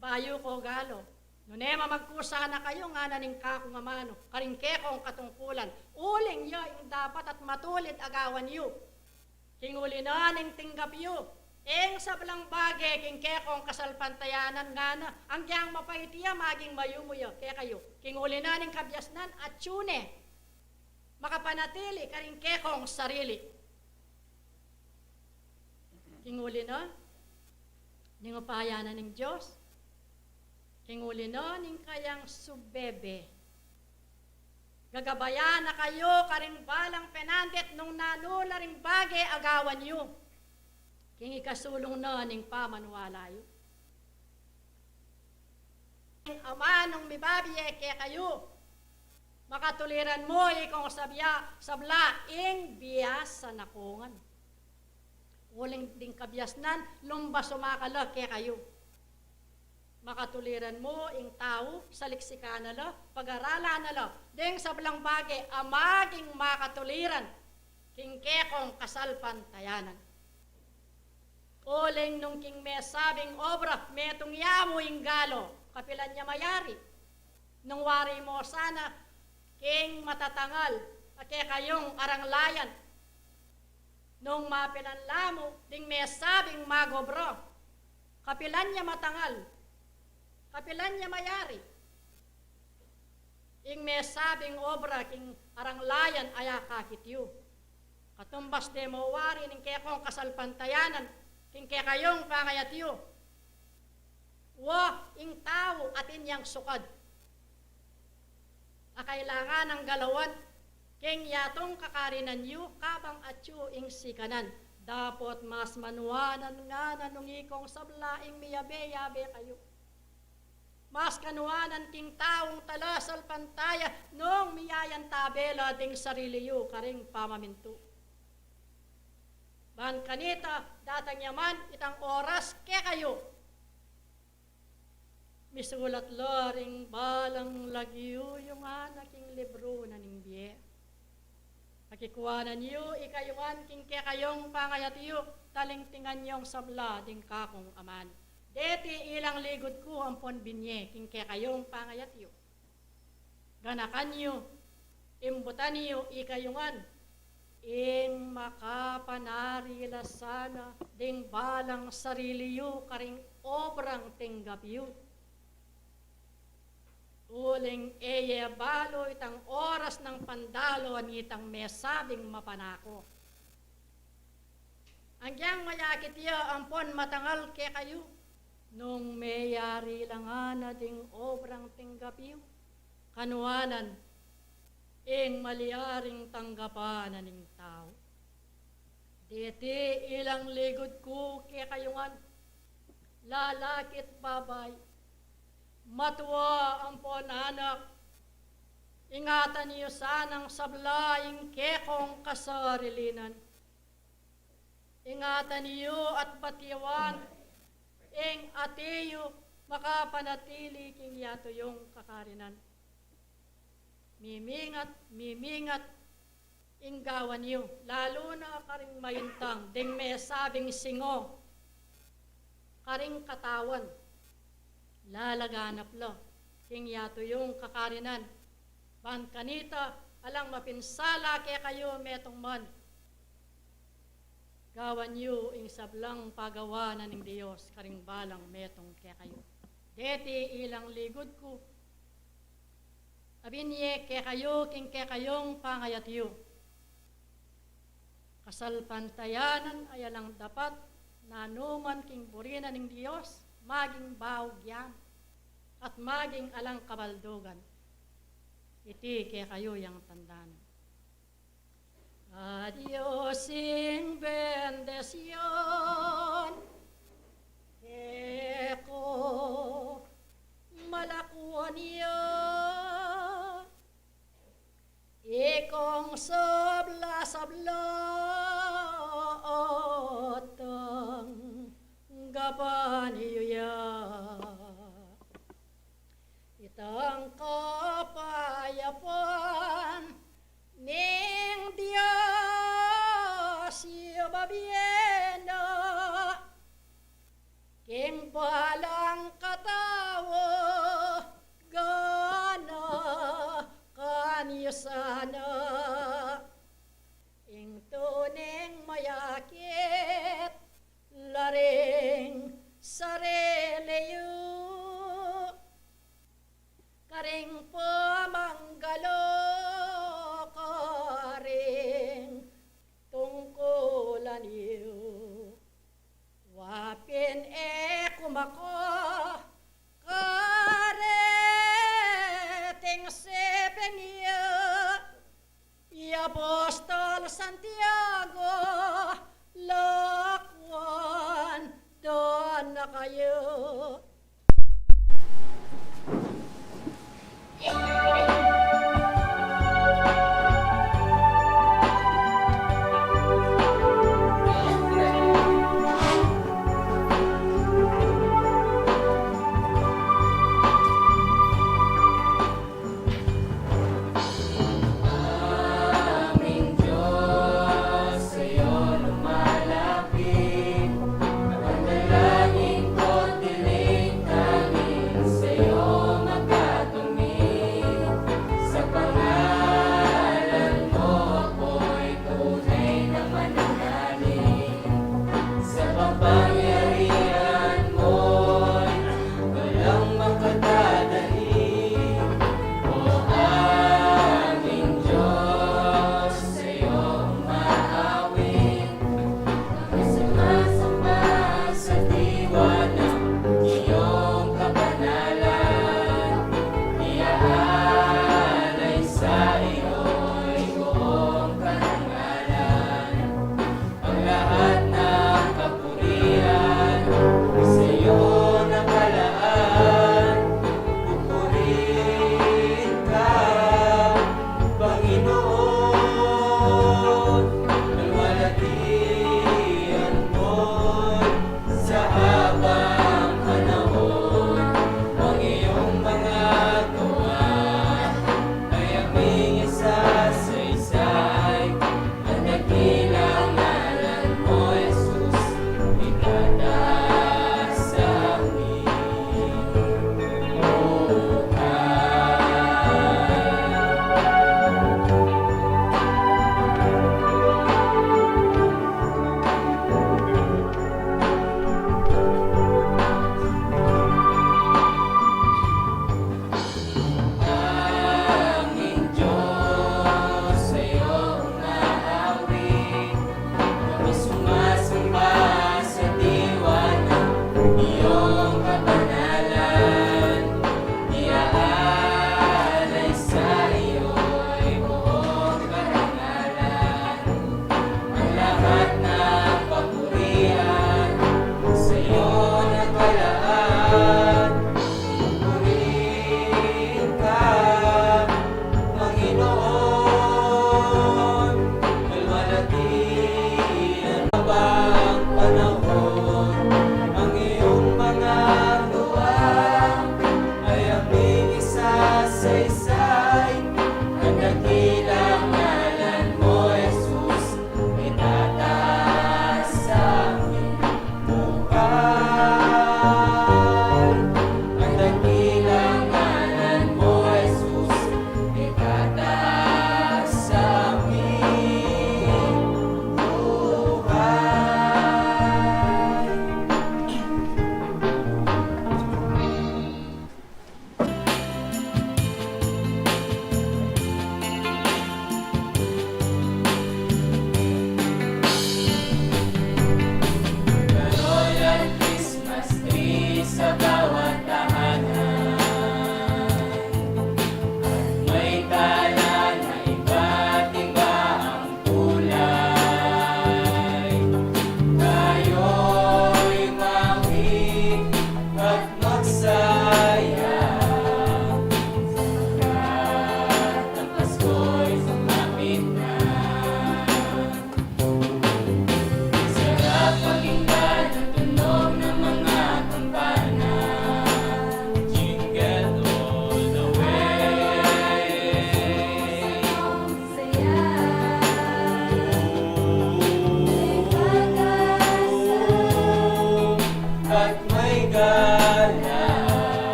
bayu ko galo. Nune mamagkusa na kayu, ngana ning kakung amanu, karing kekong katungkulan, uling ya ing dapat at matulid a gawan yu. King uli na ning tinggap yu ing sablang bage king kekong kasalpantayanan, ngana, anggyang mapait ya, maging mayumu ya kekayu. King uli na ning kabiasnan, atyu ne makapanatili karing kekong sarili. King uli na ning upaya na ning Dios, king uli na ning kayang subebe, gagabayan na kayu karing balang penandit nung nanu la ring bage a gawan yu. King ikasulung na ning pamaniwala yu, ing amanung mibabie kekayu, makatuliran mu ikong sabya, sabla ing biasa na ko ngan. Uling ding kabiasnan, lumba sumakal la kekayu. Makatuliran mu ing tau, saliksikan na la, pagaralan na la ding sablang bage a maging makatuliran king kekong kasalpantayanan. Uling nung king mesabing obra metung ya mu ing galo, kapilan ya mayari? Nung wari mo sana king matatangal a kekayung aranglayan, nung mapilan la mu ding mesabing magobra, kapilan ya matangal? Kapilan ya mayari ing mesabing obra king aranglayan a akakit yu? Katumbas de mo wari ning kekong kasalpantayanan king kekayung pangayat yu. Wa, ing tau atin yang sukad a kailangan nang galawan king yatung kakarinan yu, kabang atyu ing sikanan. Dapot mas manuanan ngana nung ikong sabla ing miyabe-yabe kayu. Mas kanuanan king taung talasalpantaya nung miyayantabe la ding sarili yu karing pamamintu. Ban kanita, datang ya man itang oras kekayu, misulat la ring balang lagyu yu ngana king libru na ning bie. Pakikuanan yu ikayu ngan king kekayung pangayat yu, talingtingan yung sabla ding kakung aman. Deti ilang ligud ku ampon binye king kekayung pangayat yu. Ganakan yu, imbutan yu ikayu ngan ing makapanari la sana ding balang sarili yu karing obrang tinggap yu. Uling e ye balu itang oras nang pandalon itang mesabing mapanako. Agyang mayakit ya ampon matangal kekayu, nung meyari la ngana ding obrang tinggap yu, kanuanan ing malyaring tanggapan na ning tau. Deti ilang ligud ku kekayu ngan, lalakit babai, matua ampon anak, ingatan yu sanang sabla ing kekong kasarilinan. Ingatan yu at batiwan ing ati yu makapanatili king yatu yung kakarinan. Mimingat, mimingat ing gawan yu, lalu na karing maintang deng mesabing singo karing katawan, lalaganap la king yatu yung kakarinan. Ban kanita, alang mapinsala kekayu metung man, gawan yu ing sablang pagawa na ning Dios karing balang metung kekayu. Deti ilang ligud ku, abinye kekayu king kekayung pangayat yu. Kasalpantayanan a alang dapat nanuman king buri na ning Dios, maging baug yan at maging alang kabaldugan. Iti kekayu yang tanda na. A Dios ing bendisyun keku, malakuan ya ikong sabla-sabla at tanggapan yu ya. Itang kapayapan ning Dios yu babie na king balang katau, ganakan yu sana ing tuning mayakit la ring sarili yu karing pamanggalu karing tungkulan yu. Wa pin e ku mako kareting siping ya, i Apostol Santiago, lakuan da na kayu.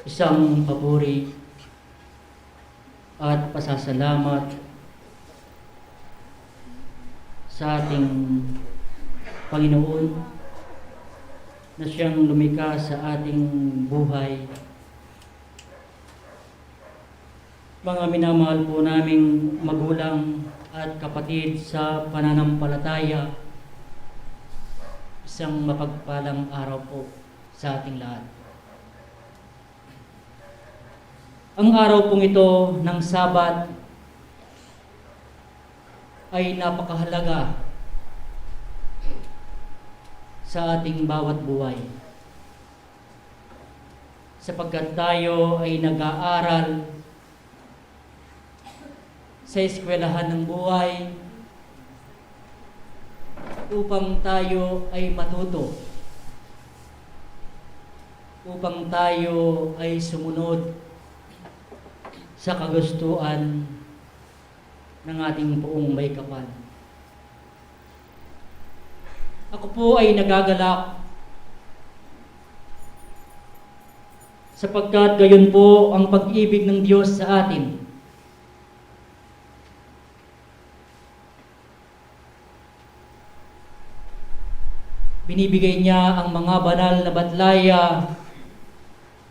Isang papuri at pasasalamat sa ating Panginoon na siyang lumikha sa ating buhay. Mga minamahal po naming magulang at kapatid sa pananampalataya, isang mapagpalang araw po sa ating lahat. Ang araw pong ito ng Sabat ay napakahalaga sa ating bawat buhay, sapagkat tayo ay nag-aaral sa eskwelahan ng buhay upang tayo ay matuto, upang tayo ay sumunod sa kagustuhan ng ating Poong Maikapal. Ako po ay nagagalak sapagkat gayon po ang pag-ibig ng Diyos sa atin. Binibigay niya ang mga banal na batlaya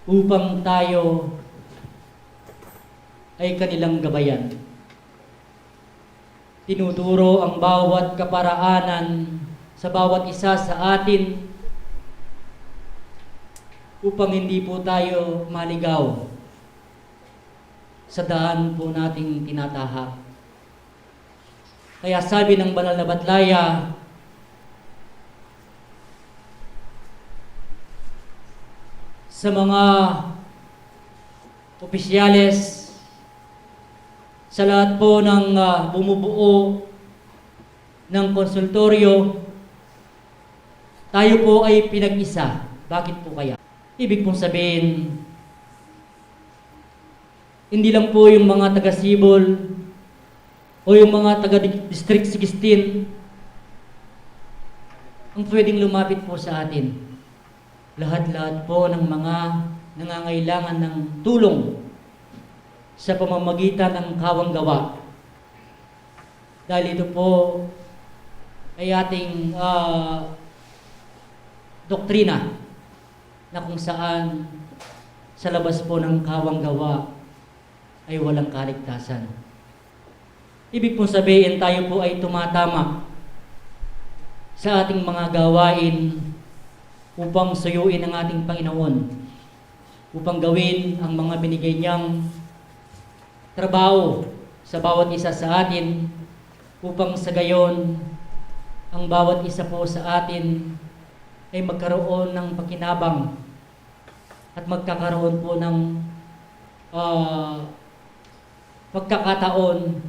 upang tayo ay kanilang gabayan. Tinuturo ang bawat kaparaanan sa bawat isa sa atin upang hindi po tayo maligaw sa daan po nating tinatahak. Kaya sabi ng banal na batlaya sa mga opisyales, sa lahat po ng, ah, bumubuo ng konsultoryo, tayo po ay pinag-isa. Bakit po kaya? Ibig pong sabihin, hindi lang po yung mga taga Sibol o yung mga taga Di-, District sixteen ang pwedeng lumapit po sa atin. Lahat-lahat po ng mga nangangailangan ng tulong sa pamamagitan ng kawang gawa. Dahil ito po ay ating, ah, doktrina na kung saan sa labas po ng kawang gawa ay walang kaligtasan. Ibig pong sabihin, tayo po ay tumatama sa ating mga gawain upang suyuin ang ating Panginoon, upang gawin ang mga binigay niyang trabaho sa bawat isa sa atin, upang sa gayon ang bawat isa po sa atin ay magkaroon ng pakinabang at magkakaroon po ng, ah, pagkakataon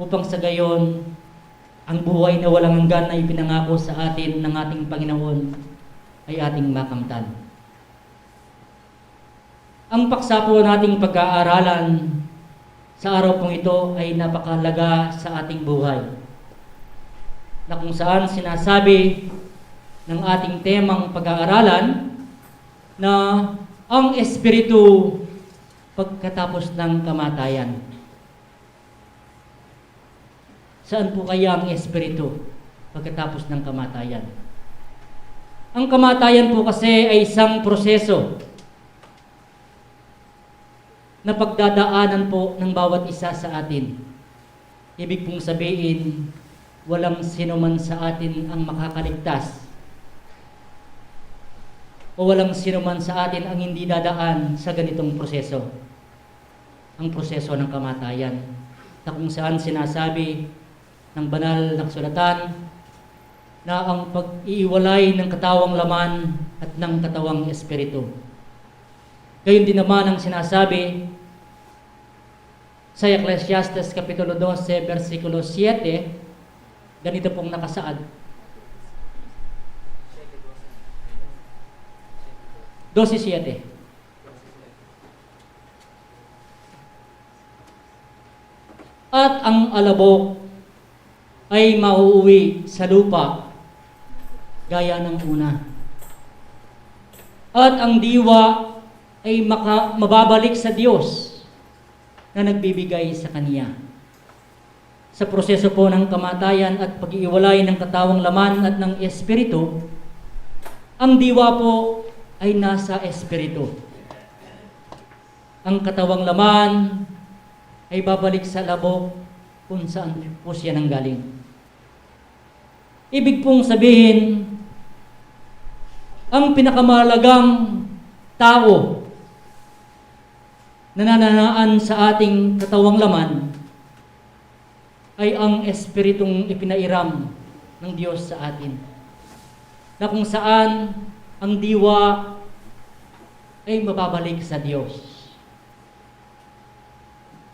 upang sa gayon ang buhay na walang hanggan na ipinangako sa atin ng ating Panginoon ay ating makamtan. Ang paksa po nating pag-aaralan sa araw pong ito ay napakahalaga sa ating buhay, na kung saan sinasabi ng ating temang pag-aaralan na ang Espiritu pagkatapos ng kamatayan. Saan po kaya ang Espiritu pagkatapos ng kamatayan? Ang kamatayan po kasi ay isang proseso na pagdadaanan po ng bawat isa sa atin. Ibig pong sabihin, walang sinuman sa atin ang makakaligtas o walang sinuman sa atin ang hindi dadaan sa ganitong proseso, ang proseso ng kamatayan, na kung saan sinasabi ng banal na kasulatan na ang pag-iiwalay ng katawang laman at ng katawang espiritu. Gayon din naman ang sinasabi sa Ecclesiastes Kapitulo dose, bersikulo siyete, ganito pong nakasaad. Dose siyete. At ang alabok ay mauuwi sa lupa gaya ng una. At ang diwa ay maka-, mababalik sa Diyos na nagbibigay sa kanya. Sa proseso po ng kamatayan at pag-iiwalay ng katawang laman at ng espiritu, ang diwa po ay nasa espiritu. Ang katawang laman ay babalik sa labok kung saan po siya nanggaling. Ibig pong sabihin, ang pinakamahalagang tao na nananaan sa ating katawang laman ay ang Espiritong ipinairam ng Diyos sa atin, na kung saan ang diwa ay mababalik sa Diyos.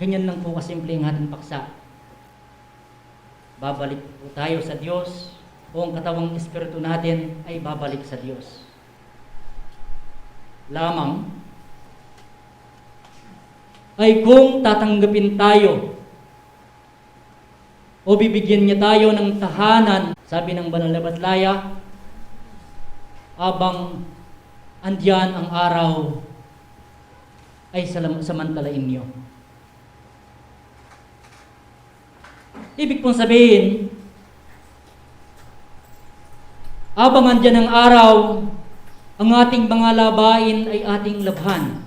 Ganyan lang po kasimple ang ating paksa. Babalik po tayo sa Diyos, o ang katawang espiritu natin ay babalik sa Diyos. Lamang ay kung tatanggapin tayo o bibigyan niya tayo ng tahanan, sabi ng Banal na Batlaya, abang andiyan ang araw ay salam-, samantalain niyo. Ibig pong sabihin, abang andiyan ang araw, ang ating mga labain ay ating labhan.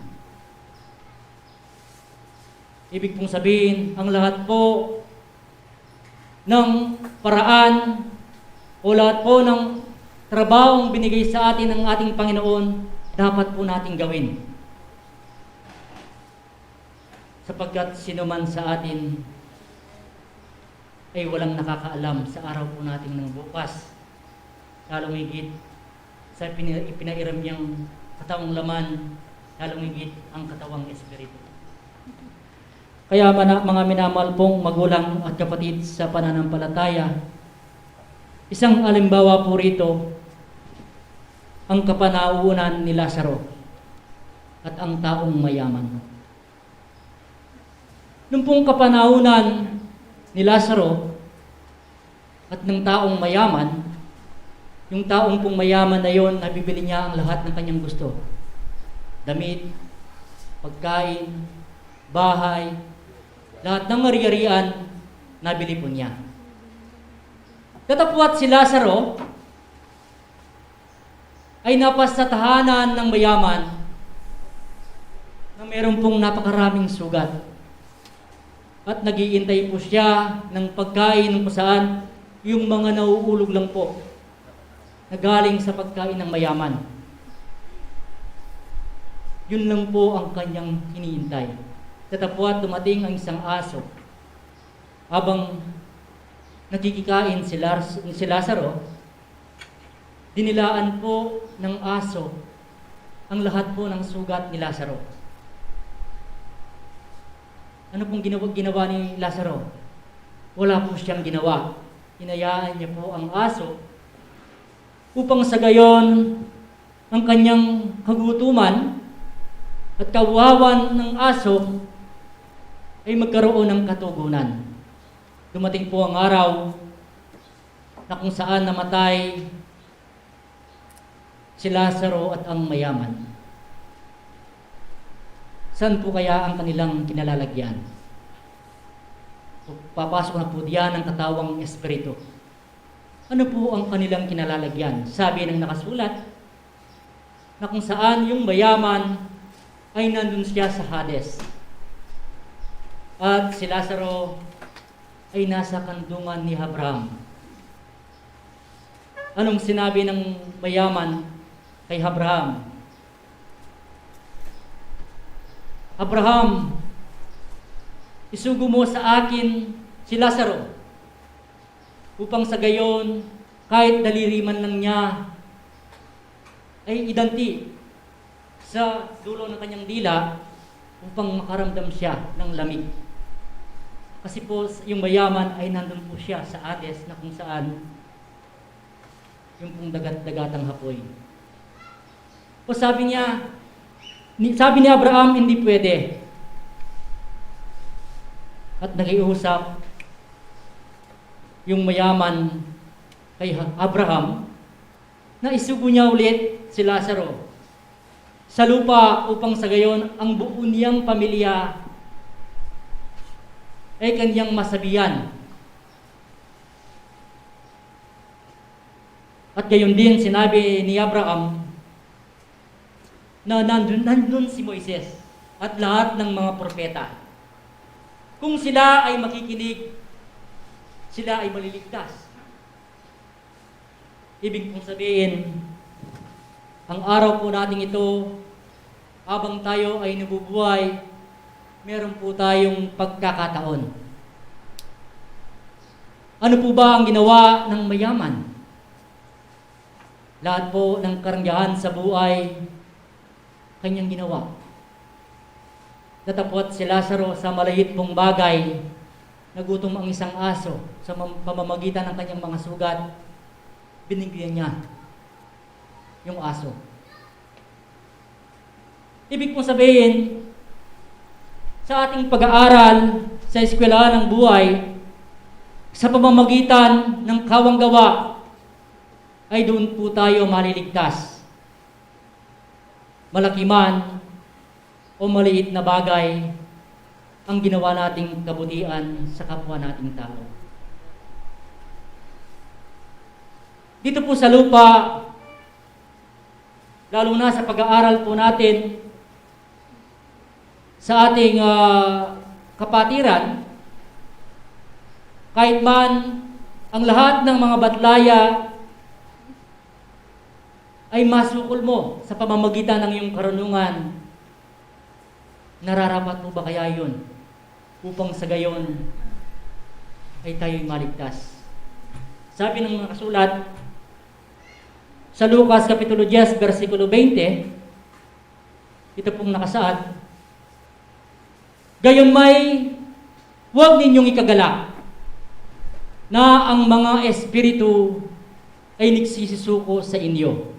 Ibig pong sabihin, ang lahat po ng paraan o lahat po ng trabahong binigay sa atin ng ating Panginoon, dapat po nating gawin. Sapagkat sino man sa atin ay walang nakakaalam sa araw po natin ng bukas, lalong higit sa pina-, ipinairam niyang katawang laman, lalong higit ang katawang espiritu. Kaya mana-, mga minamahal pong magulang at kapatid sa pananampalataya, isang alimbawa po rito ang kapanaunan ni Lazaro at ang taong mayaman. Nung pong kapanaunan ni Lazaro at ng taong mayaman, yung taong pong mayaman na yon, nabibili niya ang lahat ng kanyang gusto. Damit, pagkain, bahay, lahat ng ari-arian, nabili po niya. Datapwat si Lazaro, ay napasatahanan ng mayaman na meron pong napakaraming sugat. At naghihintay po siya ng pagkain ng kung saan yung mga nauulog lang po na galing sa pagkain ng mayaman. Yun lang po ang kanyang hinihintay. Datapwat dumating ang isang aso. Habang nakikikain si Lars-, si Lazaro, dinilaan po ng aso ang lahat po ng sugat ni Lazaro. Ano pong ginawa, ginawa ni Lazaro? Wala po siyang ginawa. Hinayaan niya po ang aso upang sa gayon ang kanyang kagutuman at kauhawan ng aso ay magkaroon ng katugunan. Dumating po ang araw na kung saan namatay si Lazaro at ang mayaman. Saan po kaya ang kanilang kinalalagyan? Papasok na po diyan ang katawang espiritu. Ano po ang kanilang kinalalagyan? Sabi ng nakasulat, na kung saan yung mayaman ay nandun siya sa Hades. At si Lazaro ay nasa kandungan ni Abraham. Anong sinabi ng mayaman kay Abraham? "Abraham, isugo mo sa akin si Lazaro, upang sa gayon, kahit daliri man lang niya, ay idanti sa dulo ng kanyang dila upang makaramdam siya ng lamig." Kasi po, yung mayaman ay nandun po siya sa Hades na kung saan yung pong dagat-dagatang apoy. O sabi niya, ni, sabi ni Abraham, "Hindi pwede." At nakiusap yung mayaman kay Ha-, Abraham na isugo niya ulit si Lazaro. sa lupa upang sa gayon ang buo niyang pamilya ay kanyang masabihan. At gayon din sinabi ni Abraham na nandun, nandun si Moises at lahat ng mga propeta. Kung sila ay makikinig, sila ay maliligtas. Ibig kong sabihin, ang araw po nating ito, habang tayo ay nabubuhay, meron po tayong pagkakataon. Ano po ba ang ginawa ng mayaman? Lahat po ng karangyaan sa buhay, kanyang ginawa. Natapot si Lazaro sa maliit pong bagay. Nagutom ang isang aso. Sa mam-, pamamagitan ng kanyang mga sugat, binigyan niya yung aso. Ibig kong sabihin, sa ating pag-aaral sa eskwelahan ng buhay, sa pamamagitan ng kawang gawa, ay doon po tayo maliligtas. Malaki man o maliit na bagay ang ginawa nating kabutihan sa kapwa nating tao. Dito po sa lupa, lalo na sa pag-aaral po natin sa ating, ah, kapatiran, kahit man ang lahat ng mga batlaya ay masukol mo sa pamamagitan ng iyong karunungan, nararapat mo ba kaya yun upang sa gayon ay tayo'y maligtas? Sabi ng nakasulat sa Lucas Kapitulo diyes, bersikulo beinte, ito pong nakasaad, "Gayon may huwag ninyong ikagalak na ang mga espiritu ay nagsisisuko sa inyo."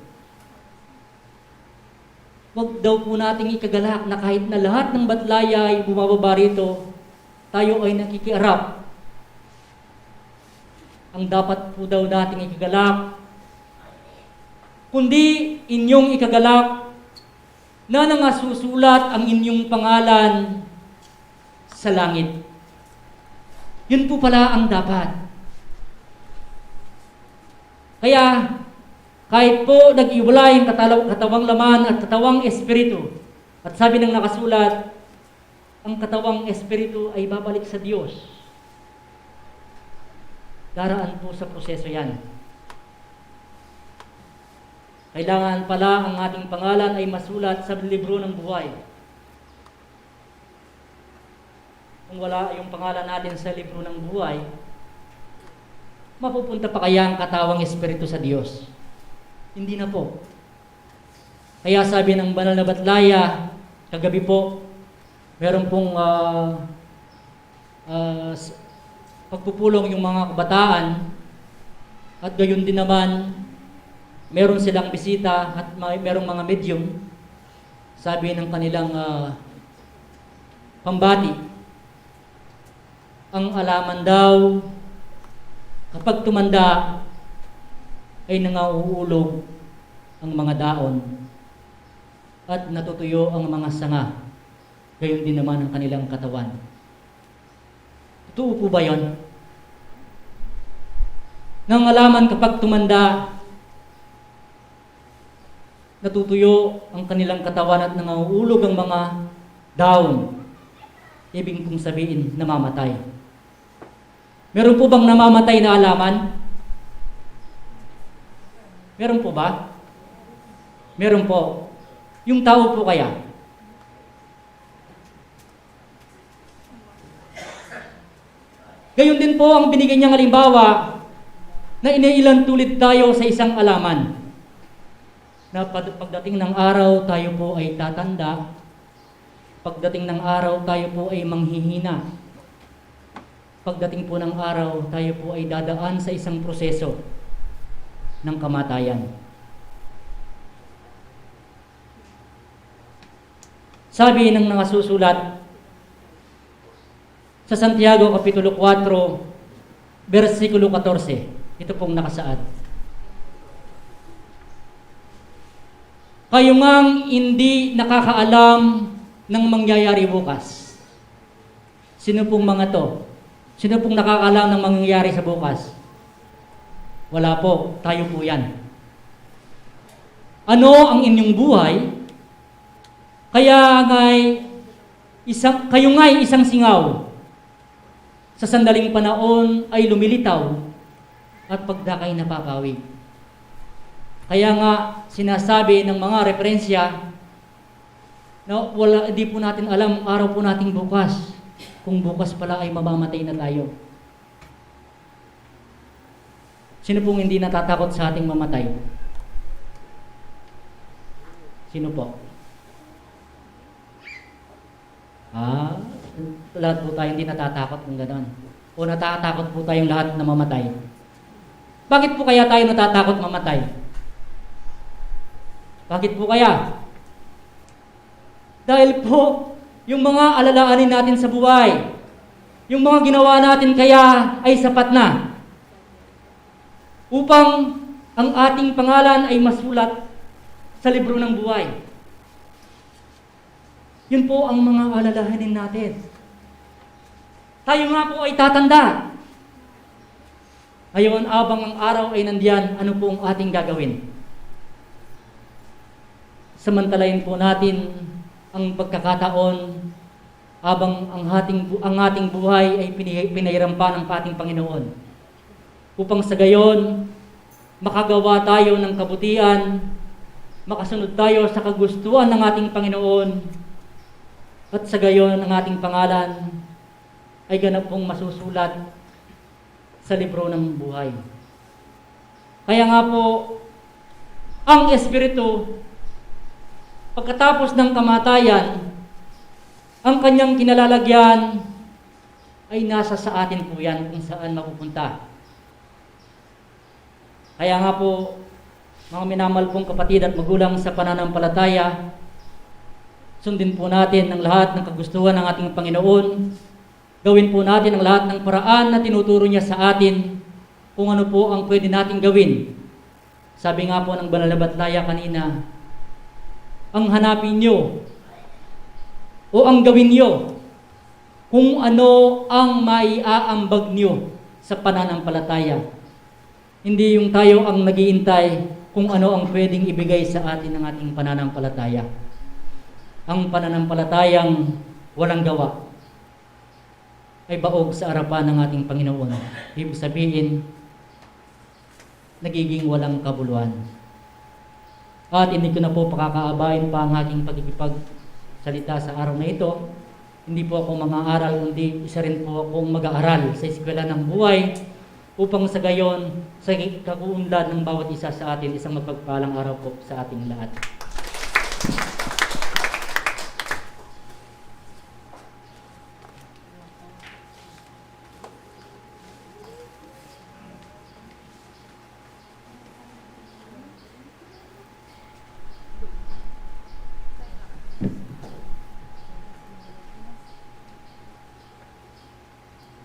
Huwag daw po nating ikagalak na kahit na lahat ng batlaya ay bumababa rito, tayo ay nakikiarap. Ang dapat po daw nating ikagalak, kundi inyong ikagalak na nangasusulat ang inyong pangalan sa langit. Yun po pala ang dapat. Kaya, kahit po nag-iwalay ang katalaw-, katawang laman at katawang espiritu, at sabi ng nakasulat, ang katawang espiritu ay babalik sa Diyos. Daraan po sa proseso yan. Kailangan pala ang ating pangalan ay masulat sa libro ng buhay. Kung wala yung pangalan natin sa libro ng buhay, mapupunta pa kaya ang katawang espiritu sa Diyos? Hindi na po. Kaya sabi ng banal na batlaya, kagabi po, meron pong, ah, ah, s-, pagpupulong yung mga kabataan, at gayon din naman, meron silang bisita at may, merong mga medium, sabi ng kanilang, ah, pambati, ang alaman daw, kapag tumanda, ay nangauulog ang mga daon at natutuyo ang mga sanga. Gayon din naman ang kanilang katawan. Totoo po ba yun? Nangalaman kapag tumanda, natutuyo ang kanilang katawan at nangauulog ang mga daon. Ibig kong sabihin, namamatay. Meron po bang namamatay na alaman? Meron po ba? Meron po. Yung tao po kaya? Gayon din po ang binigay niyang halimbawa na iniilan tulid tayo sa isang alaman na pag-, pagdating ng araw, tayo po ay tatanda. Pagdating ng araw, tayo po ay manghihina. Pagdating po ng araw, tayo po ay dadaan sa isang proseso ng kamatayan. Sabi ng nangasusulat sa Santiago Kapitulo kuwatro, bersikulo katorse, ito pong nakasaad. Kayo ngang hindi nakakaalam ng mangyayari bukas. Sino pong mga to? Sino pong nakakaalam ng mangyayari sa bukas? Wala po. Tayo po yan. Ano ang inyong buhay? Kaya nga'y isang, kayo nga'y isang singaw. Sa sandaling panahon ay lumilitaw at pagdakay napapawid. Kaya nga sinasabi ng mga referensya na wala, di po natin alam ang araw po nating bukas, kung bukas pala ay mamamatay na tayo. Sino pong hindi natatakot sa ating mamatay? Sino po? Ah, lahat po tayo hindi natatakot ng ganon. O natatakot po tayong lahat na mamatay. Bakit po kaya tayo natatakot mamatay? Bakit po kaya? Dahil po, yung mga alalaanin natin sa buhay, yung mga ginawa natin kaya ay sapat na upang ang ating pangalan ay masulat sa libro ng buhay. Yun po ang mga alalahanin natin. Tayo nga po ay tatanda. Ngayon, abang ang araw ay nandiyan, ano po ang ating gagawin? Samantalayin po natin ang pagkakataon abang ang ating bu-, ang ating buhay ay pini-, pinairampan ng ating Panginoon. Upang sa gayon, makagawa tayo ng kabutihan, makasunod tayo sa kagustuhan ng ating Panginoon, at sa gayon ang ating pangalan ay ganap pong masusulat sa libro ng buhay. Kaya nga po, ang Espiritu, pagkatapos ng kamatayan, ang kanyang kinalalagyan ay nasa sa atin po yan kung saan mapupunta. Kaya nga po, mga minamahal pong kapatid at magulang sa pananampalataya, sundin po natin ang lahat ng kagustuhan ng ating Panginoon. Gawin po natin ang lahat ng paraan na tinuturo niya sa atin kung ano po ang pwede nating gawin. Sabi nga po ng banal na Battalaya kanina, ang hanapin niyo o ang gawin niyo kung ano ang maiaambag niyo sa pananampalataya. Hindi yung tayo ang naghihintay kung ano ang pwedeng ibigay sa atin ng ating pananampalataya. Ang pananampalatayang walang gawa ay baog sa arapan ng ating Panginoon. Ibig sabihin, nagiging walang kabuluhan. At hindi ko na po pakakaabain pa ang aking pakikipagsalita sa araw na ito. Hindi po ako mangaral, kundi isa rin po akong mag-aaral sa Eskwela ng Buhay upang sa gayon, sa kaunlad ng bawat isa sa atin, isang mapagpalang araw po sa ating lahat.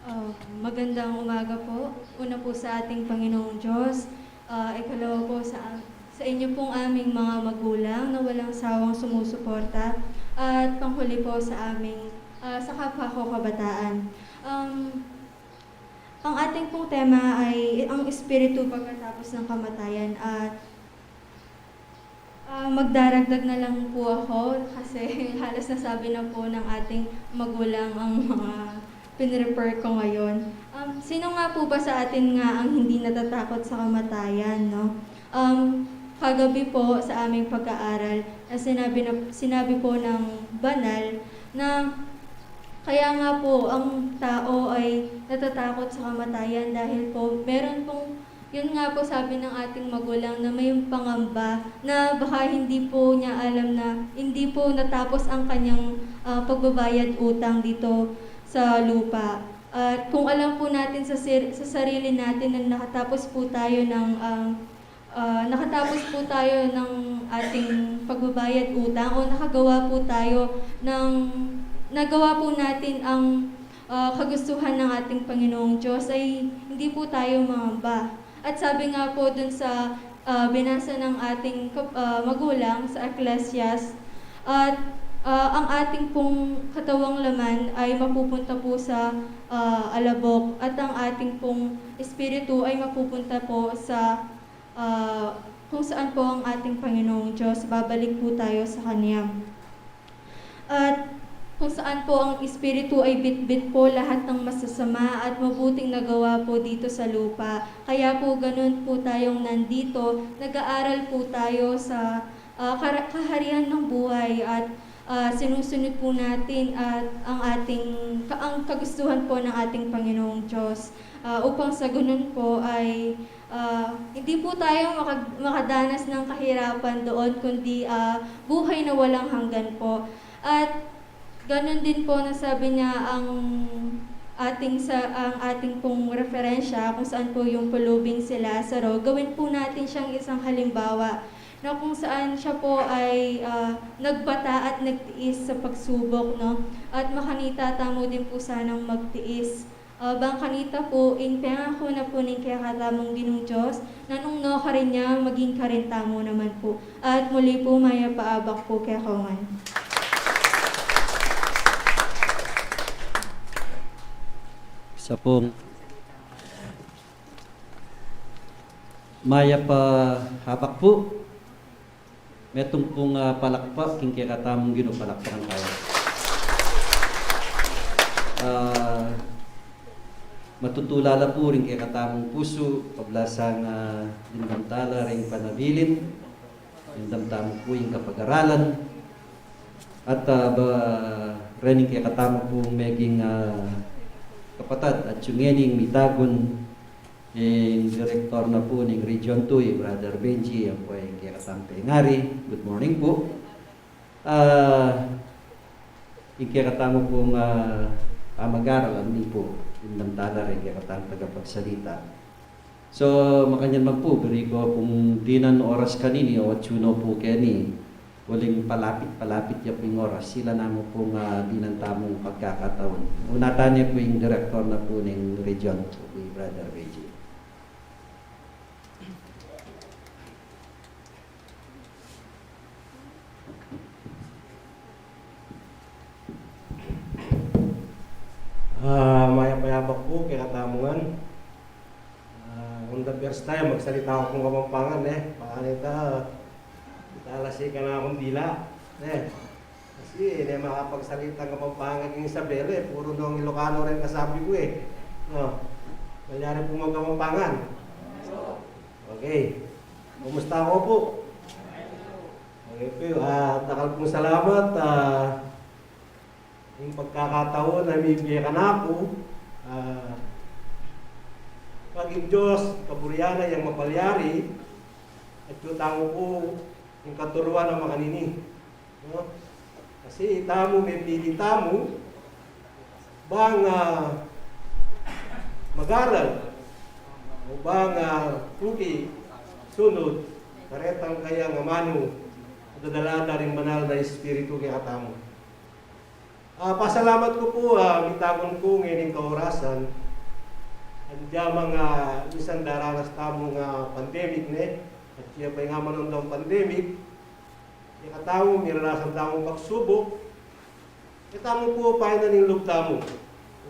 Ah, magandang umaga po. Una po sa ating Panginoong Diyos, ah, ikalawa po sa, sa inyo pong aming mga magulang na walang sawang sumusuporta, at panghuli po sa aming, ah, sa kapwa ko kabataan. Um, ang ating pong tema ay ang espiritu pagkatapos ng kamatayan, at Ah, magdaragdag na lang po ako kasi halos nasabi na po ng ating magulang ang mga pinrefer ko ngayon. Um, sino nga po ba sa atin nga ang hindi natatakot sa kamatayan, no? Um, kagabi po sa aming pag-aaral, na sinabi, na, sinabi po ng banal na kaya nga po ang tao ay natatakot sa kamatayan dahil po meron pong yun nga po, sabi ng ating magulang na may pangamba na baka hindi po niya alam na hindi po natapos ang kanyang, ah, pagbabayad utang dito sa lupa. At kung alam po natin sa sir-, sa sarili natin na nakatapos po tayo ng, ah, ah, nakatapos po tayo ng ating pagbabayad utang o nakagawa po tayo ng, nagawa po natin ang, ah, kagustuhan ng ating Panginoong Diyos, ay hindi po tayo mangamba. At sabi nga po dun sa, ah, binasa ng ating kap-, ah, magulang sa Ecclesiastes. At, ah, ang ating pong katawang laman ay mapupunta po sa, ah, alabok, at ang ating pong espiritu ay mapupunta po sa, ah, kung saan po ang ating Panginoong Diyos. Babalik po tayo sa Kanya. At kung saan po ang espiritu ay bitbit po lahat ng masasama at mabuting nagawa po dito sa lupa. Kaya po ganun po tayong nandito, nag-aaral po tayo sa, ah, kara-, kaharian ng buhay at, ah, sinusunod po natin at ang ating, ka-, ang kagustuhan po ng ating Panginoong Diyos. Ah, upang sa ganun po ay, ah, hindi po tayo makag-, makadanas ng kahirapan doon, kundi, ah, buhay na walang hanggan po. At ganun din po na sabi niya ang ating sa, ang ating pong referensya kung saan po yung pulubing si Lazaro, gawin po natin siyang isang halimbawa na kung saan siya po ay, ah, nagbata at nagtiis sa pagsubok, no? At makanita tamu din po sanang magtiis. Ah, bang kanita po, ing pengaku na po ning kekatamung Ginung Dios, na nung nukarin ya, maging karin tamu naman po. At muli po, mayap a abak po kekongan. Isa pong mayap a abak po. Metung pung, ah, palakpak king kekatamung Ginu, palakpakan tamu. Ah, matutulala pu ring kekatamung pusu, kablasang, ah, dimdam tala ring panabilin, dimdam tamu pu ing kapag-aralan, at, ah, ba, rening kekatamu pung meging, ah, kapatad, at yung ngening mitagun, ing direktor na pu ning Region two, i Brother Benji, ampo ing kekatamung pengari. Good morning pu. Ah, ing kekatamu pung, ah, pamag-aral, ampo, dimdam tala ring kekatamung tagapagsalita. So, makanyan man pu, buri ku pung dinan oras kanini, o atsu no pu keni, uling palapit-palapit ya pu ing oras, sila namu pung, ah, dinan tamung pagkakataun. Una tane pu ing direktor na pu ning Region two, i Brother Benji. Ah, mayap a abak pu kekatamu ngan. Ah, kung the first time, magsalita ku pung Kapampangan, e. Baka nita, talasikan na kung dila, e. Kasi, e ne makapagsalita Kapampangan king Isabela, e. Puru nung Ilocano rin kasabi ku, e. No? Malyari pung mag-Kapampangan. Okay. Kumusta ko pu? Okay pu, ah, dakal pung salamat, ah, ing pagkakataun a mibie kanaku, ah, pag ing Dios, kaburian na yang mapalyari, atyu tamu pu ing katuruan a makanini. No? Kasi itamu, mepili tamu, bang, ah, mag-aral, o bang, ah, tuki sunod karetang kayang amanu, dadala da ring banal a Espiritu kekatamu. Ah, pasalamat ku pu, ah, mitagun ku ngening kaorasan. Andia mang, ah, minsan daranas tamung, ah, pandemic, ne? At iya pa ing amanung pandemic, kekatamu, mirarasan tamung pagsubuk. Kekatamu pu, painan ing lub tamu.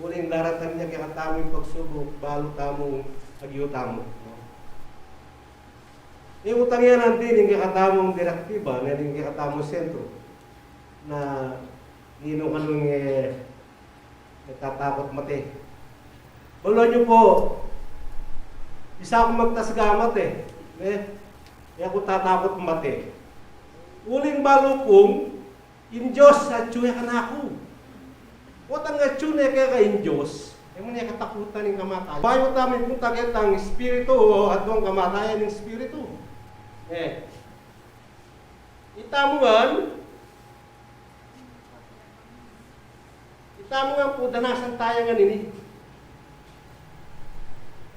Uling daratang ya kekatamu ing pagsubuk, balu tamung agyu tamu. Ing utang ya nandin ing kekatamung direktiba, nandin ing kekatamung sentro. Na ninu ka nung, e, e tatakut mate. Balu yu pu, isa kung magtasga mate, ne? E ku tatakut mate. Uling balu kung ing Dios atyu ya kanaku. Potang atyu ne keka ing Dios, e mu ne katakutan ing kamatayan. Bayu tamu ipunta ketang espiritu, o aduang kamatayan ing espiritu. E. Itamu ngan, itamu ngan pu, danasan taya ngan ini.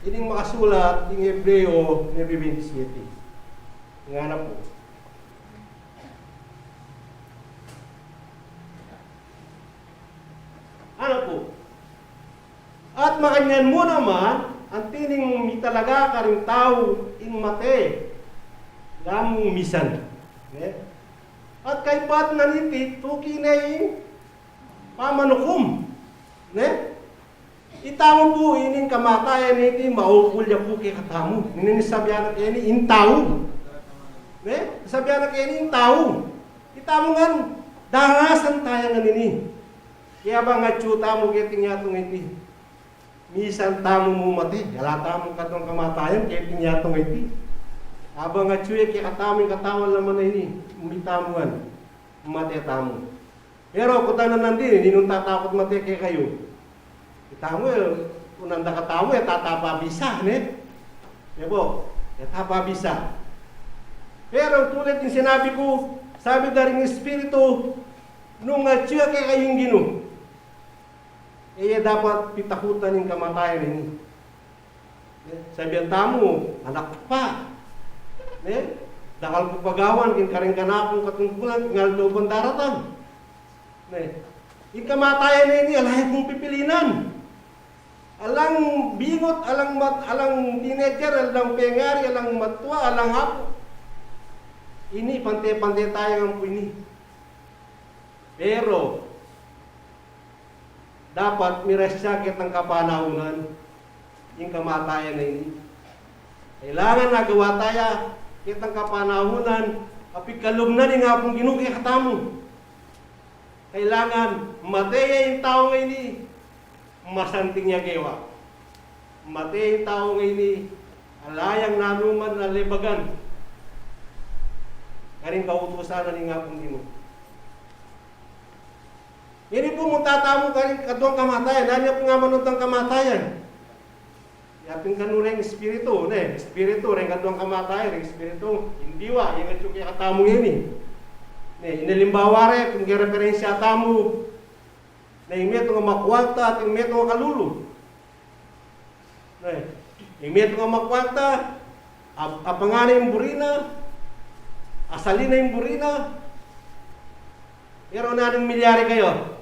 Ining makasulat king Hebreo nuebe beintisiete. Ngana pu. Ngana pu. At makanyan mu naman, anti ning mitalaga karing tau ing mate, Lamung misan, ne? At kaybat na niti, tuki ne ing pamanukum, ne? Itamu pu, ining kamatayan niti, maukul ya pu kekatamu. Ining sabyan na keni ing tau, ne? Sabyan na keni ing tau. Itamu ngan, darasan taya ngan ini. Kaya bang atyu tamu keting yatu ngeni, misan tamu mu mate, ala tamung kaduang kamatayan keting yatu ngeni. Abang atyu ya kekatamu ing katawan laman a ini, mitamu ngan, mate tamu. Pero kutang na nandin, ninung tatakut mate kekayu? Itamu, e, unang dakatamu, e, tatapa bisa, ne? E pu, e, tatapa bisa. Pero tulad ning sinabi ku, sabi da ring Espiritu, nung atyu ya kekayu ing Ginu, e ye dapat pitakutan ing kamatayan ini. Ne? Sabian tamu, anak pa. Ne? Dakal ku pa gawan king karing kanakung katungkulan, king aldo pang daratang. Ne? Ing kamatayan ini, ala ya pung pipilinan. Alang bingut, alang mat-, alang teenager, alang pengari, alang matua, alang apu. Ini, pante-pante taya ngan pu ini. Pero, dapat miras ya ketang kapanahunan ing kamatayan a ini. Kailangan agawa taya ketang kapanahunan a pigkalub na ning Apung Ginu kekatamu. Kailangan mate ya ing tau ngeni, masanting ya gewa. Mate ing tau ngeni, ala yang nanuman a lebagan karing kautusan na ning Apung Ginu. Ini pu, munta tamu karing kaduang kamatayan. Nanu ya pu ing amanung kamatayan? Ya pin kanu ring espiritu, ne? Espiritu, ring kaduang kamatayan, ring espiritu, ing diwa, ing atyu kekatamu ngeni. Ne, ing alimbawa re, kung referensya tamu, ne, ing metung a makuarta at ing metung a kalulu. Ne, ing metung a makuarta, ap-, apangan na ing buri na, asalin na ing buri na, pero nanung milyari kaya?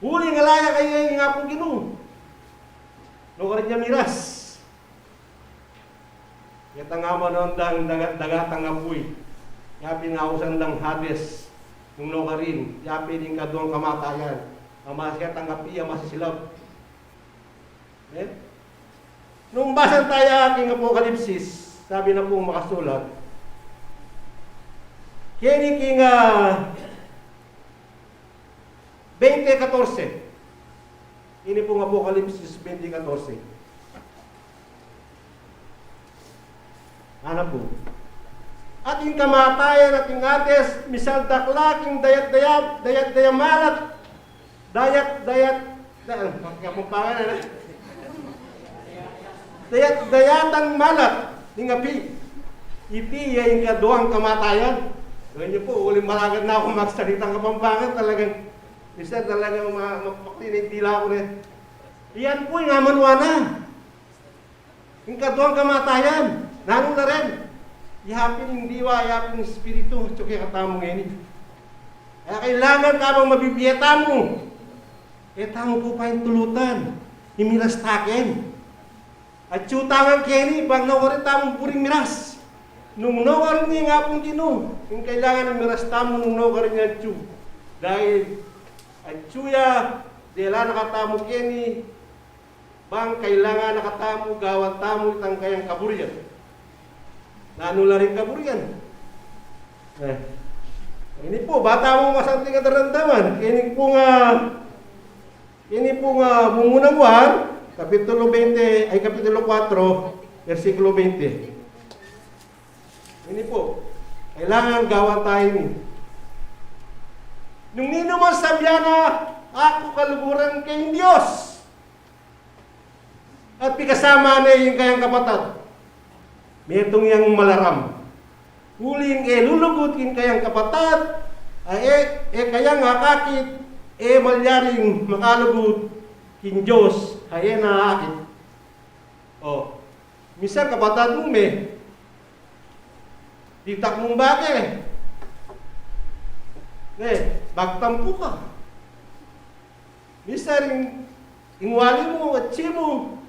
Uling ala ya kaya ing Apung Ginu. Nukarin ya miras? Ketang amanung dang dagat-dagatang apuy, ya pin ausan dang Hades. Nung nukarin, ya pin ing kaduang kamatayan. Amasa ketang api a masisilab. Ne? Nung basan taya king Apokalipsis, sabi na pung makasulat, keni king, ah, twenty katorse. Ini pung Apokalipsis twenty katorse. Ana pu. At ing kamatayan at ing Hades, misaldak la king dayat-dayat, dayat-dayat malat, dayat-dayat, da-, Kapampangan, e? Dayat-dayatan malat ning api. Iti ya ing kaduang kamatayan. Gawin yu pu, uling malagad na ku magsalitang Kapampangan, talagang, minsan talagang ma-, mapakli na ing dila ku ne. Iyan pu ing amanuan na. Ing kaduang kamatayan, nanu na rin? Ya pin ing diwa, ya pin ing espiritu, atyu kekatamu ngeni. Kaya kailangan kabang mabibie tamu, e tamu pu pahintulutan ing miras taken. Atyu ta ngan keni, bang nukarin tamu buring miras. Nung nukarin ing Apung Ginu, ing kailangan ing miras tamu nung nukarin ya atyu. Dahil atyu ya, dela na katamu keni, bang kailangan na katamu gawan tamu itang kayang kaburian. Nanu la ring kaburian? E, ini pu, ba tamu masanting a daramdaman, ini pu nga, ini pu nga, mumunang Juan, kapitulo twenty, ay, kapitulo kuwatro, bersikulo twenty. Ini pu, kailangan gawan taya ini. Nung ninu mang sabian na, "Aku kaluguran ke ing Dios," at pikasaman ne ing kayang kapatad, metung yang malaram. Uling e lulugud king kayang kapatad a e, e kayang akakit, e malyaring makalugud king Dios a e na akakit. O, minsan kapatad mu me, ditak mung bake, ne, bagtam ku ka. Minsan ing, ing wali mu, atsi mu,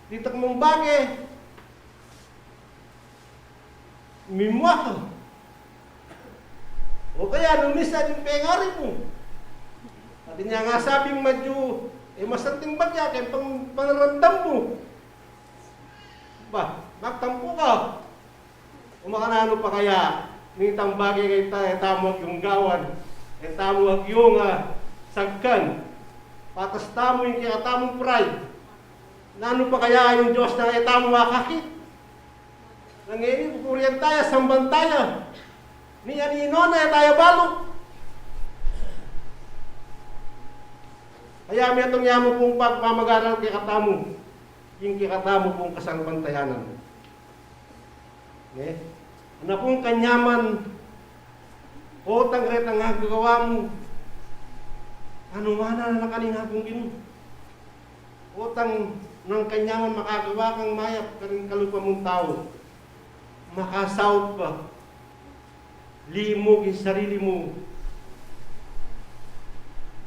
ditak mung bake. Mimua ka. O kaya, lumis ya ing pengari mu. At inya ngasabing madyu, e, masanting ba kaya keng pang-, panaramdam mu? Ba, magtampu ka. O makananu pa kaya, nitang bage kaya ta-, e tamu agyung gawan, e tamu agyung, a, sagkan. Patas tamu ing kekatamung pride. Nanu pa kaya ing Dios nang e tamu akakit? Nang ngeni, pupurian taya, samban taya. Ni anino na e taya balu. Kaya metung ya mu pung pagpamag-aral kekatamu, ing kekatamu pung kasalpantayanan. Ne? Ana pung kanyaman, o tang retang gagawa mu, anu mana na kaning Apung Ginu. O tang nang kanyaman makagawa kang mayap karing kalupa mung tau, makasaup ka, limug ing sarili mu,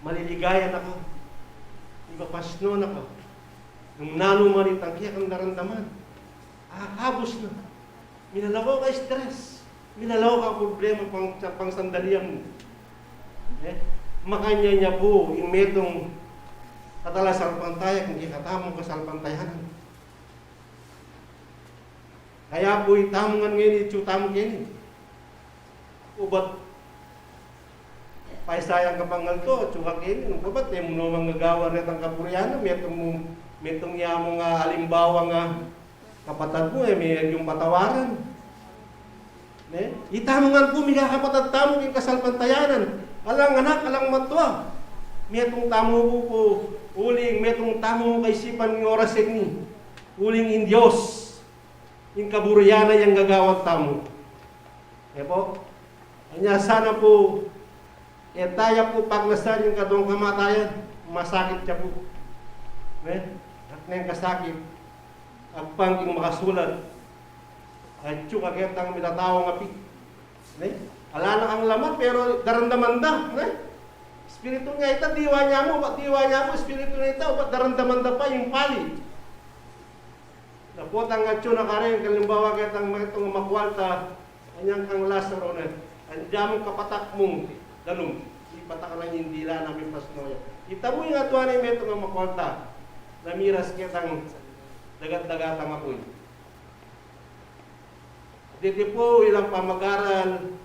maliligaya na ka, ipapasno na ka, nung nanu man itang kekang daramdaman, akabus na. Milalaw ka stress. Milalaw ka problema pang, sa pangsandalian mu. E? Makanyan ya pu ing metung katalasalpantaya king kekatamung kasalpantayanan. Kaya pu itamu ngan ngeni, atsu tamu keni. Ubat paisayang ka pangalto, atsu ka keni, nung kabat, e mu no manggagawan retang kapurian, metung mu, metung ya mu nga alimbawa nga kapatad mu, e, miyayag yung patawaran. Ne? Itamu ngan pu, mikakapatad tamu king kasalpantayanan. Alang anak, alang matua. Metung tamu pu, pu, uling metung tamu kaisipan ing oras ini. Uling ing Dios, ing kaburian na yang gagawan tamu. E pu? Anya sana pu, e taya pu pagnasan ing kaduang kamatayan, masakit ya pu. Ne? At neng kasakit, agpang king makasulat, atsu ka ketang mitatawang api. Ne? Ala na kang laman, pero daramdaman da, ne? Espiritu na ita, diwa na mu, bat diwa na mu, espiritu na ita, bat daramdaman da pa ing pali. Na potang atsu na karin, kalimbawa ketang metung a makualta, anyang kang Lazaro na, andyan mu kapatak mung danum, ipatak na ing dila na mipasno ya. Ita mu ing atua na ing metung a makualta, na miras ketang dagat-dagatang apuy. Deti pu ilang pamag-aral,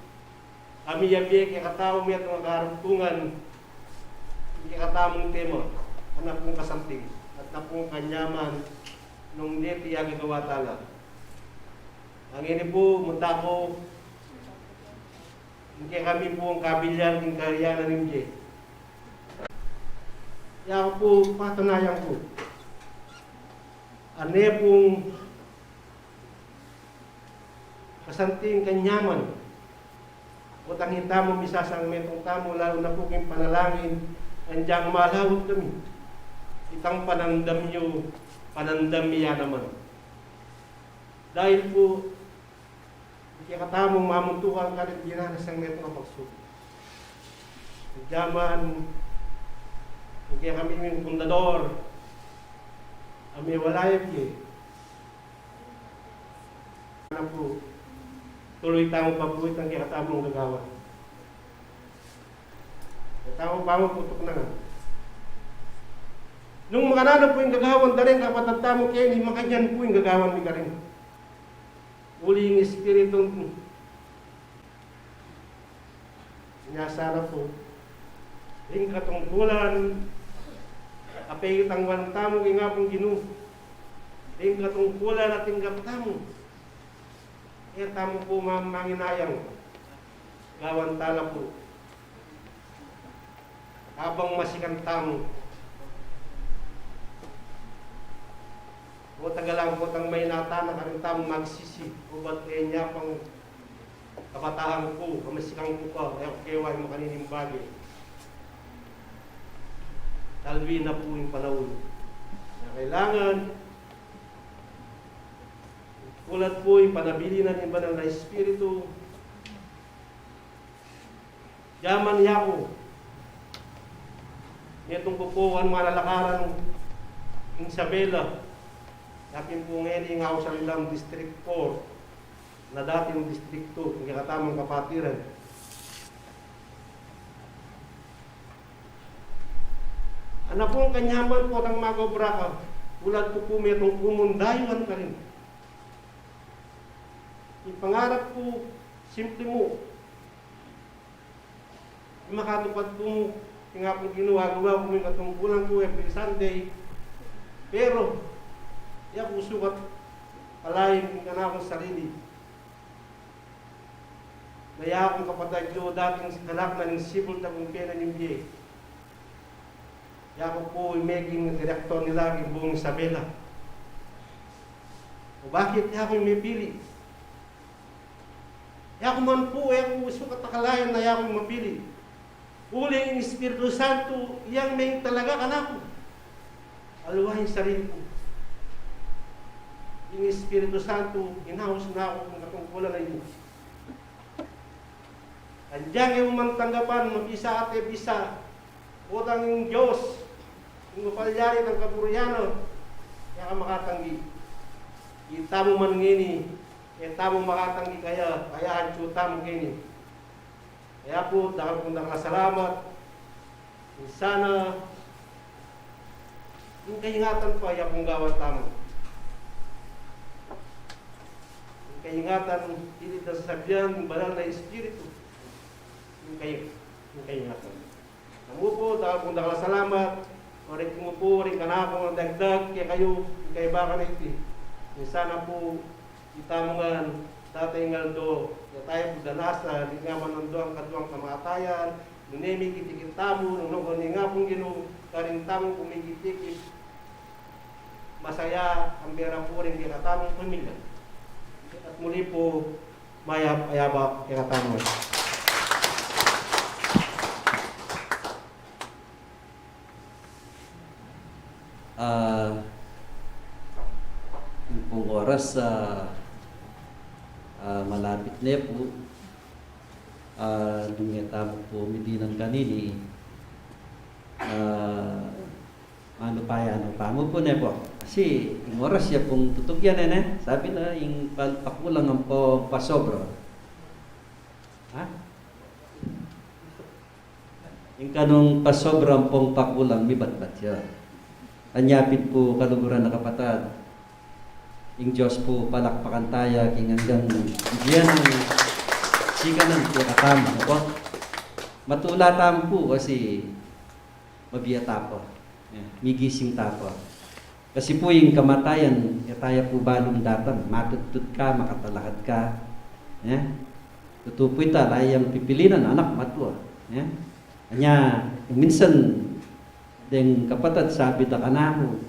a miyabie kekatamu, metung a karugtungan, kekatamung tema, ana pung kasanting, at ana pung kanyaman, nung deti ya gagawa tala. Ngeni pu, munta ku, ing kekami pung kabilian king karian ning bie. Yaku pu, patanayan ku. Ane pung kasanting kanyaman. Potang itamu misasang metung tamu, lalu na pu king panalangin, anjang malaut kami. Itang panandam yu, panandam mi ya naman. Dahil pu, ing kekatamung mamuntukan karin dinanas yang metung a pagsubli. Jaman, ing kekami ming pundador, a miwala ya bie. Ana pu, tuluy tamu pa pu itang kekatamung gagawan. Kekatamu pa mu putuk na nga. Nung makananu pu ing gagawan da ring kapatad tamu keni, makanyan pu ing gagawan mi karin. Uli ing Espiritu, nya sana pu, ing katungkulan a pekitangwan tamu king Apung Ginu, ing katungkulan a tinggap tamu, e tamu pu ma-, manginayang, gawan tala pu. Kabang masikan tamu, o tagalang potang maynata na karin tamu magsisi, o bat e nya pang kabataan ku, kamasikang ku pa, e ku kewa ing makanini a bage. Talwi na pu ing panaun. Na kailangan, tulad pu ing panabilin na ning Banal a Espiritu, jaman yaku, metung ku pu ing manalakaran ning Isabela, yapin pu ngeni ing ausan lang District four. na dating distriktu, ing kekatamung kapatiran. Ana pung kanyaman potang magobra ka, ulad ku pu metung ku mung dayuan karin. Ing pangarap ku, simple mu, makatupad ku mu ing Apung Ginu, agawa ku mu ing katungkulan ku every Sunday. Pero e ku sukat palain ing kanakung sarili na ya kung kapatad yu dating kalaknan ning sibul tagumpay na ning bie. Yaku pu ing meging direktor nila king buung Isabela. O bakit yaku ing mipili? Yaku man pu, yaku sukat akalain na yaku ing mapili. Uling ing Espiritu Santo, iyang meging talaga kanaku. Aliwa ing sarili ku. Ing Espiritu Santo, inaus na aku king katungkulan na ini. Anjang e mu man tanggapan, mabisa at e bisa, potang ing Dios, ing mapalyari tang kaburian na, e ka makatanggi. Itamu man ngeni, e tamu makatanggi kaya, kaya atyu tamu keni. Kaya pu, dakal pung dakal a salamat. Ing sana, ing kaingatan pa ya pung gawan tamu. Ing kaingatan, ilit na sasabian ning Banal a Espiritu. Ing kai-, ing kaingatan. Namu pu, dakal pung dakal a salamat. Orek mu pu ring kanakung dagdag kekayu, ing kaibakan a iti. Ing sana pu, itamu ngan, deta ing aldo, ya tamu pu danasan, ing amanando ing kaduang kamatayan, nune mikitikit tamu, nung nukarin ning Apung Ginu, karin tamu pu mikitikit, masaya, ambera pu ring kekatamung pamilya. At muli pu, mayap a yabak kekatamu. Ah, ing pung oras, ah, ah, malapit ne pu. Ah, nung e tamu pu midinan kanini, ah, manupayan tamu pu ne pu. Kasi ing oras ya pung tutugyan e ne. Sabi na, ing pal-, pakulang ampong pasobra. Ha? Ing kanung pasobra ampong pakulang mibatbat ya. Anya pin pu kaluguran a kapatad, ing Dios pu palakpakan taya king anggang bigyan nang sikanan kekatamu, ne pu. Matula tamu pu kasi mabie ta pa. Ya, migising ta pa. Kasi pu ing kamatayan, e taya pu balung datan, matudtud ka, makatalakad ka. Ya. Tutu pu ita, ala yang pipilinan, anak, matua. Ya. Anya, minsan, deng kapatad, sabi da kanaku,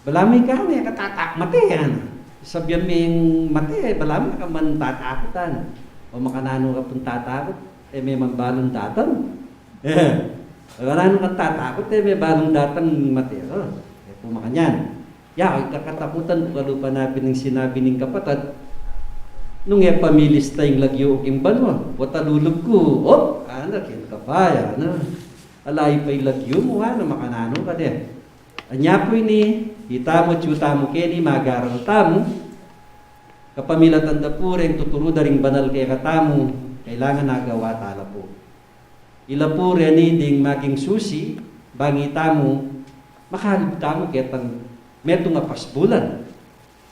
"Balamu ika, e ka tata-, mate, yan." Sabian ming mate, balamu e ka man tatakutan. O makananu ka pung tatakut, e me man balung datan. E, makananu kang tatakut, e me balung datan mate. O, e pu makanyan. Ya, ing kakatakutan ku kalupa na pin ing sinabi ning kapatad, nung e pa milista ing lagyu king banua, pota lulub ku, op, ana, ken ka pa, ana. Ala i pa ing lagyu mu, ana, makananu ka de. Anya pu ini, itamu, atyu tamu keni, magaral tamu, kapamilatan da pu reng tuturu da ring banal kekatamu, kailangan agawa ta la pu. Ila pu reni ding maging susi, bang itamu, makalub tamu ketang metung a pasbulan.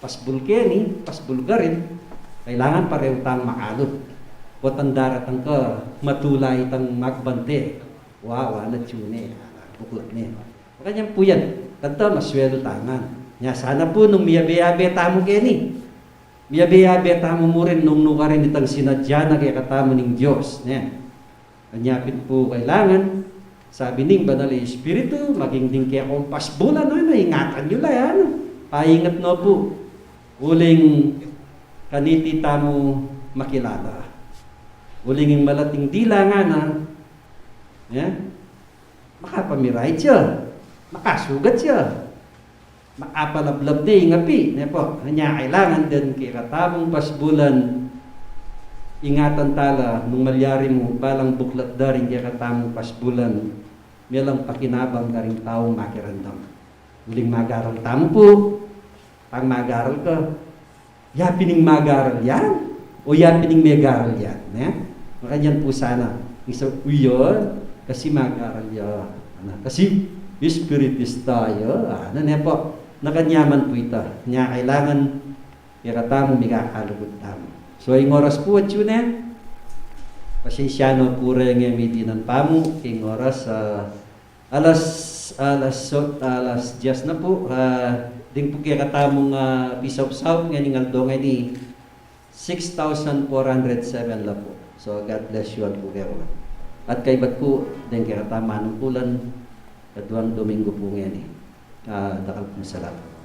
Pasbul keni, pasbul karin, kailangan parehu tang makalub. Potang daratang ka, matula itang magbante. Wa, wa na tune, buklat ne. Makanyan pu yan, kanta maswelu ta ngan. Nya sana pu nung miyabe-yabe tamu keni. Miyabe-yabe tamu mu rin nung nukarin itang sinadya na kekatamu ning Dios, ne. Anya pin pu kailangan, sabi ning Banal a Espiritu, maging ding kekong pasbulan, ana, ingatan yu la, ana. Paingat no pu. Uling kaniti tamu makilala. Uling ing malating dila ngana, ya, makapamirait ya, makasugat ya. Makapalablab ne ing api, ne pu. Anya kailangan den kekatamung pasbulan, ingatan ta la nung malyari mu, balang buklat da ring kekatamung pasbulan, melang pakinabang karing taung makiramdam. Uling magaral tamu pu, pang magaral ka, ya pin ing magaral yan. O ya pin ing megaral ya, ne? Makanyan pu sana. Ing sa uyon, kasi magaral ya. Ana, kasi espiritista ya. Ana, ne pu? Makanyan pu ita. Nya kailangan kekatamu, mikakalugud tamu. So, ing oras pu atyu ne. Pasensya no pu reng e mi dinan pamu king oras, ah, alas, alas, alas diyes na pu, ah, deng pu kekatamung, ah, pisaup-saup ngening aldo ngeni, six thousand four hundred seven la pu. So, God bless you all pu kekatamung. At kaybat pu deng kekatamung manungkulan, kaduang Domingo pu ngeni. Ah, dakal pung salamat.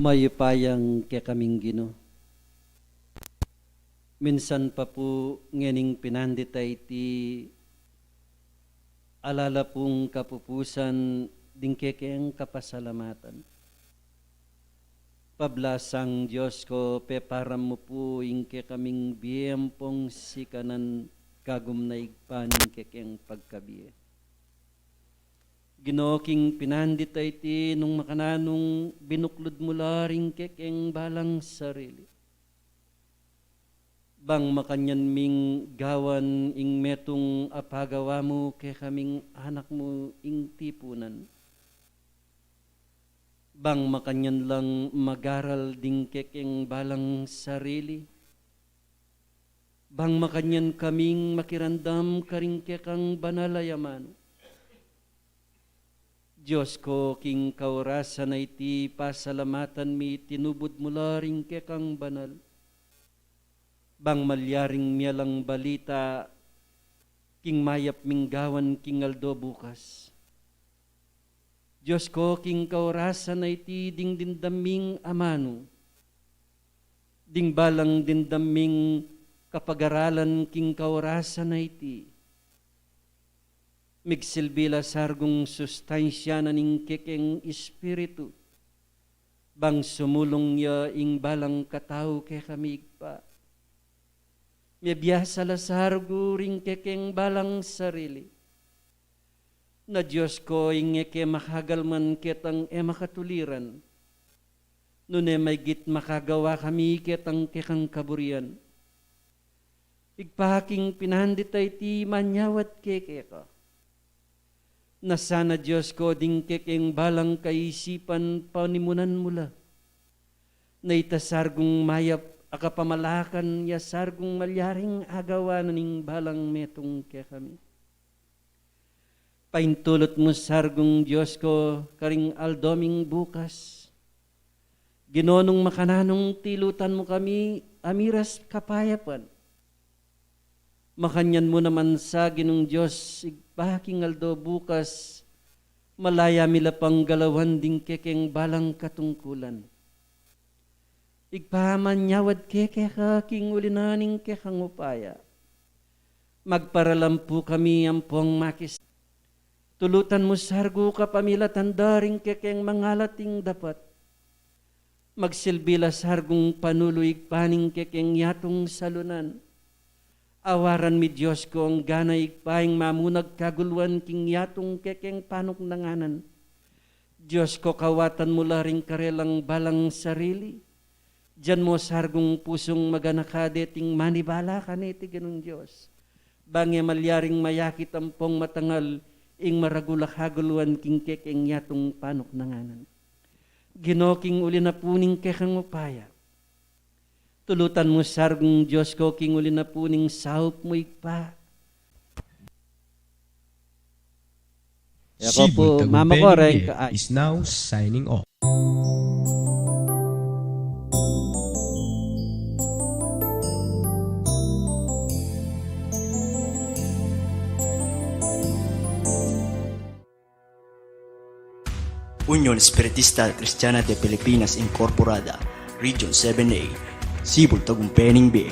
Mayupayang kekaming Ginu. Minsan pa pu ngening pinandit a iti, alala pung kapupusan ding kekeng kapasalamatan. Pablasang Dios ko, peparam mu pu ing kekaming bie ampong sikanan kagum na Ibpa ning kekeng pagkabie. Ginu, king pinandit a iti nung makananu binuklud mu la ring kekeng balang sarili. Bang makanyan ming gawan ing metung a pagawa mu kekaming anak mu ing tipunan. Bang makanyan lang magaral ding kekeng balang sarili. Bang makanyan kaming makiramdam karing kekang banal a amanu. Dios ko, king kaurasan a iti pasalamatan mi tinubud mu la ring kekang banal. Bang malyaring mialang balita king mayap ming gawan king aldo bukas. Dios ko, king kaurasan a iti ding dimdam ming amanu, ding balang dimdam ming kapagaralan king kaurasan a iti, migsilbi la sargung sustansya na ning kekeng Espiritu, bang sumulung ya ing balang katau kekami Ibpa. Mibiasa la sargu ring kekeng balang sarili. Na Dios ko, ing e ke makagalman ketang e makatuliran, nune maigit makagawa kami ketang kekang kaburian. Ibpa, king pinandit a iti manyawad ke keka. Na sana Dios ko, ding kekeng balang kaisipan panimunan mu la. Na ita sargung mayap a kapamalakan ya sargung malyaring agawa na ning balang metung kekami. Paintulut mu sargung Dios ko karing aldo ming bukas. Ginu, nung makananung tilutan mu kami a miras kapayapan, makanyan mu naman sa Ginung Dios Ibpa king aldo bukas, malaya mi la pang galawan ding kekeng balang katungkulan. Ibpa, manyawad ke keka king uli na ning kekang upaya. Magparalam pu kami ampong makis. Tulutan mu sargu kapamilatan da ring kekeng mangalat ing dapat. Magsilbi la sargung panulu Ibpa ning kekeng yatung salunan. Awaran mi Dios ko, anggana Ibpa ing mamunag kaguluan king yatung kekeng panuknanganan. Dios ko, kawatan mu la ring karelang balang sarili. Dian mo sargung pusung maganaka deting manibala kaniti Ginung Dios. Bang e malyaring mayakit ampong matangal ing maragul a kaguluan king kekeng yatung panuknanganan. Ginu, king uli na pu ning kekang upaya. Tulutan mu sargung Dios ko king uli na pu ning saup mu Ibpa. Ako pu, Mama Koreng, ka- is now signing off. Union Espiritista Cristiana de Pilipinas Incorporada, Region seven A, Cebu, Tagumpay ning Bie.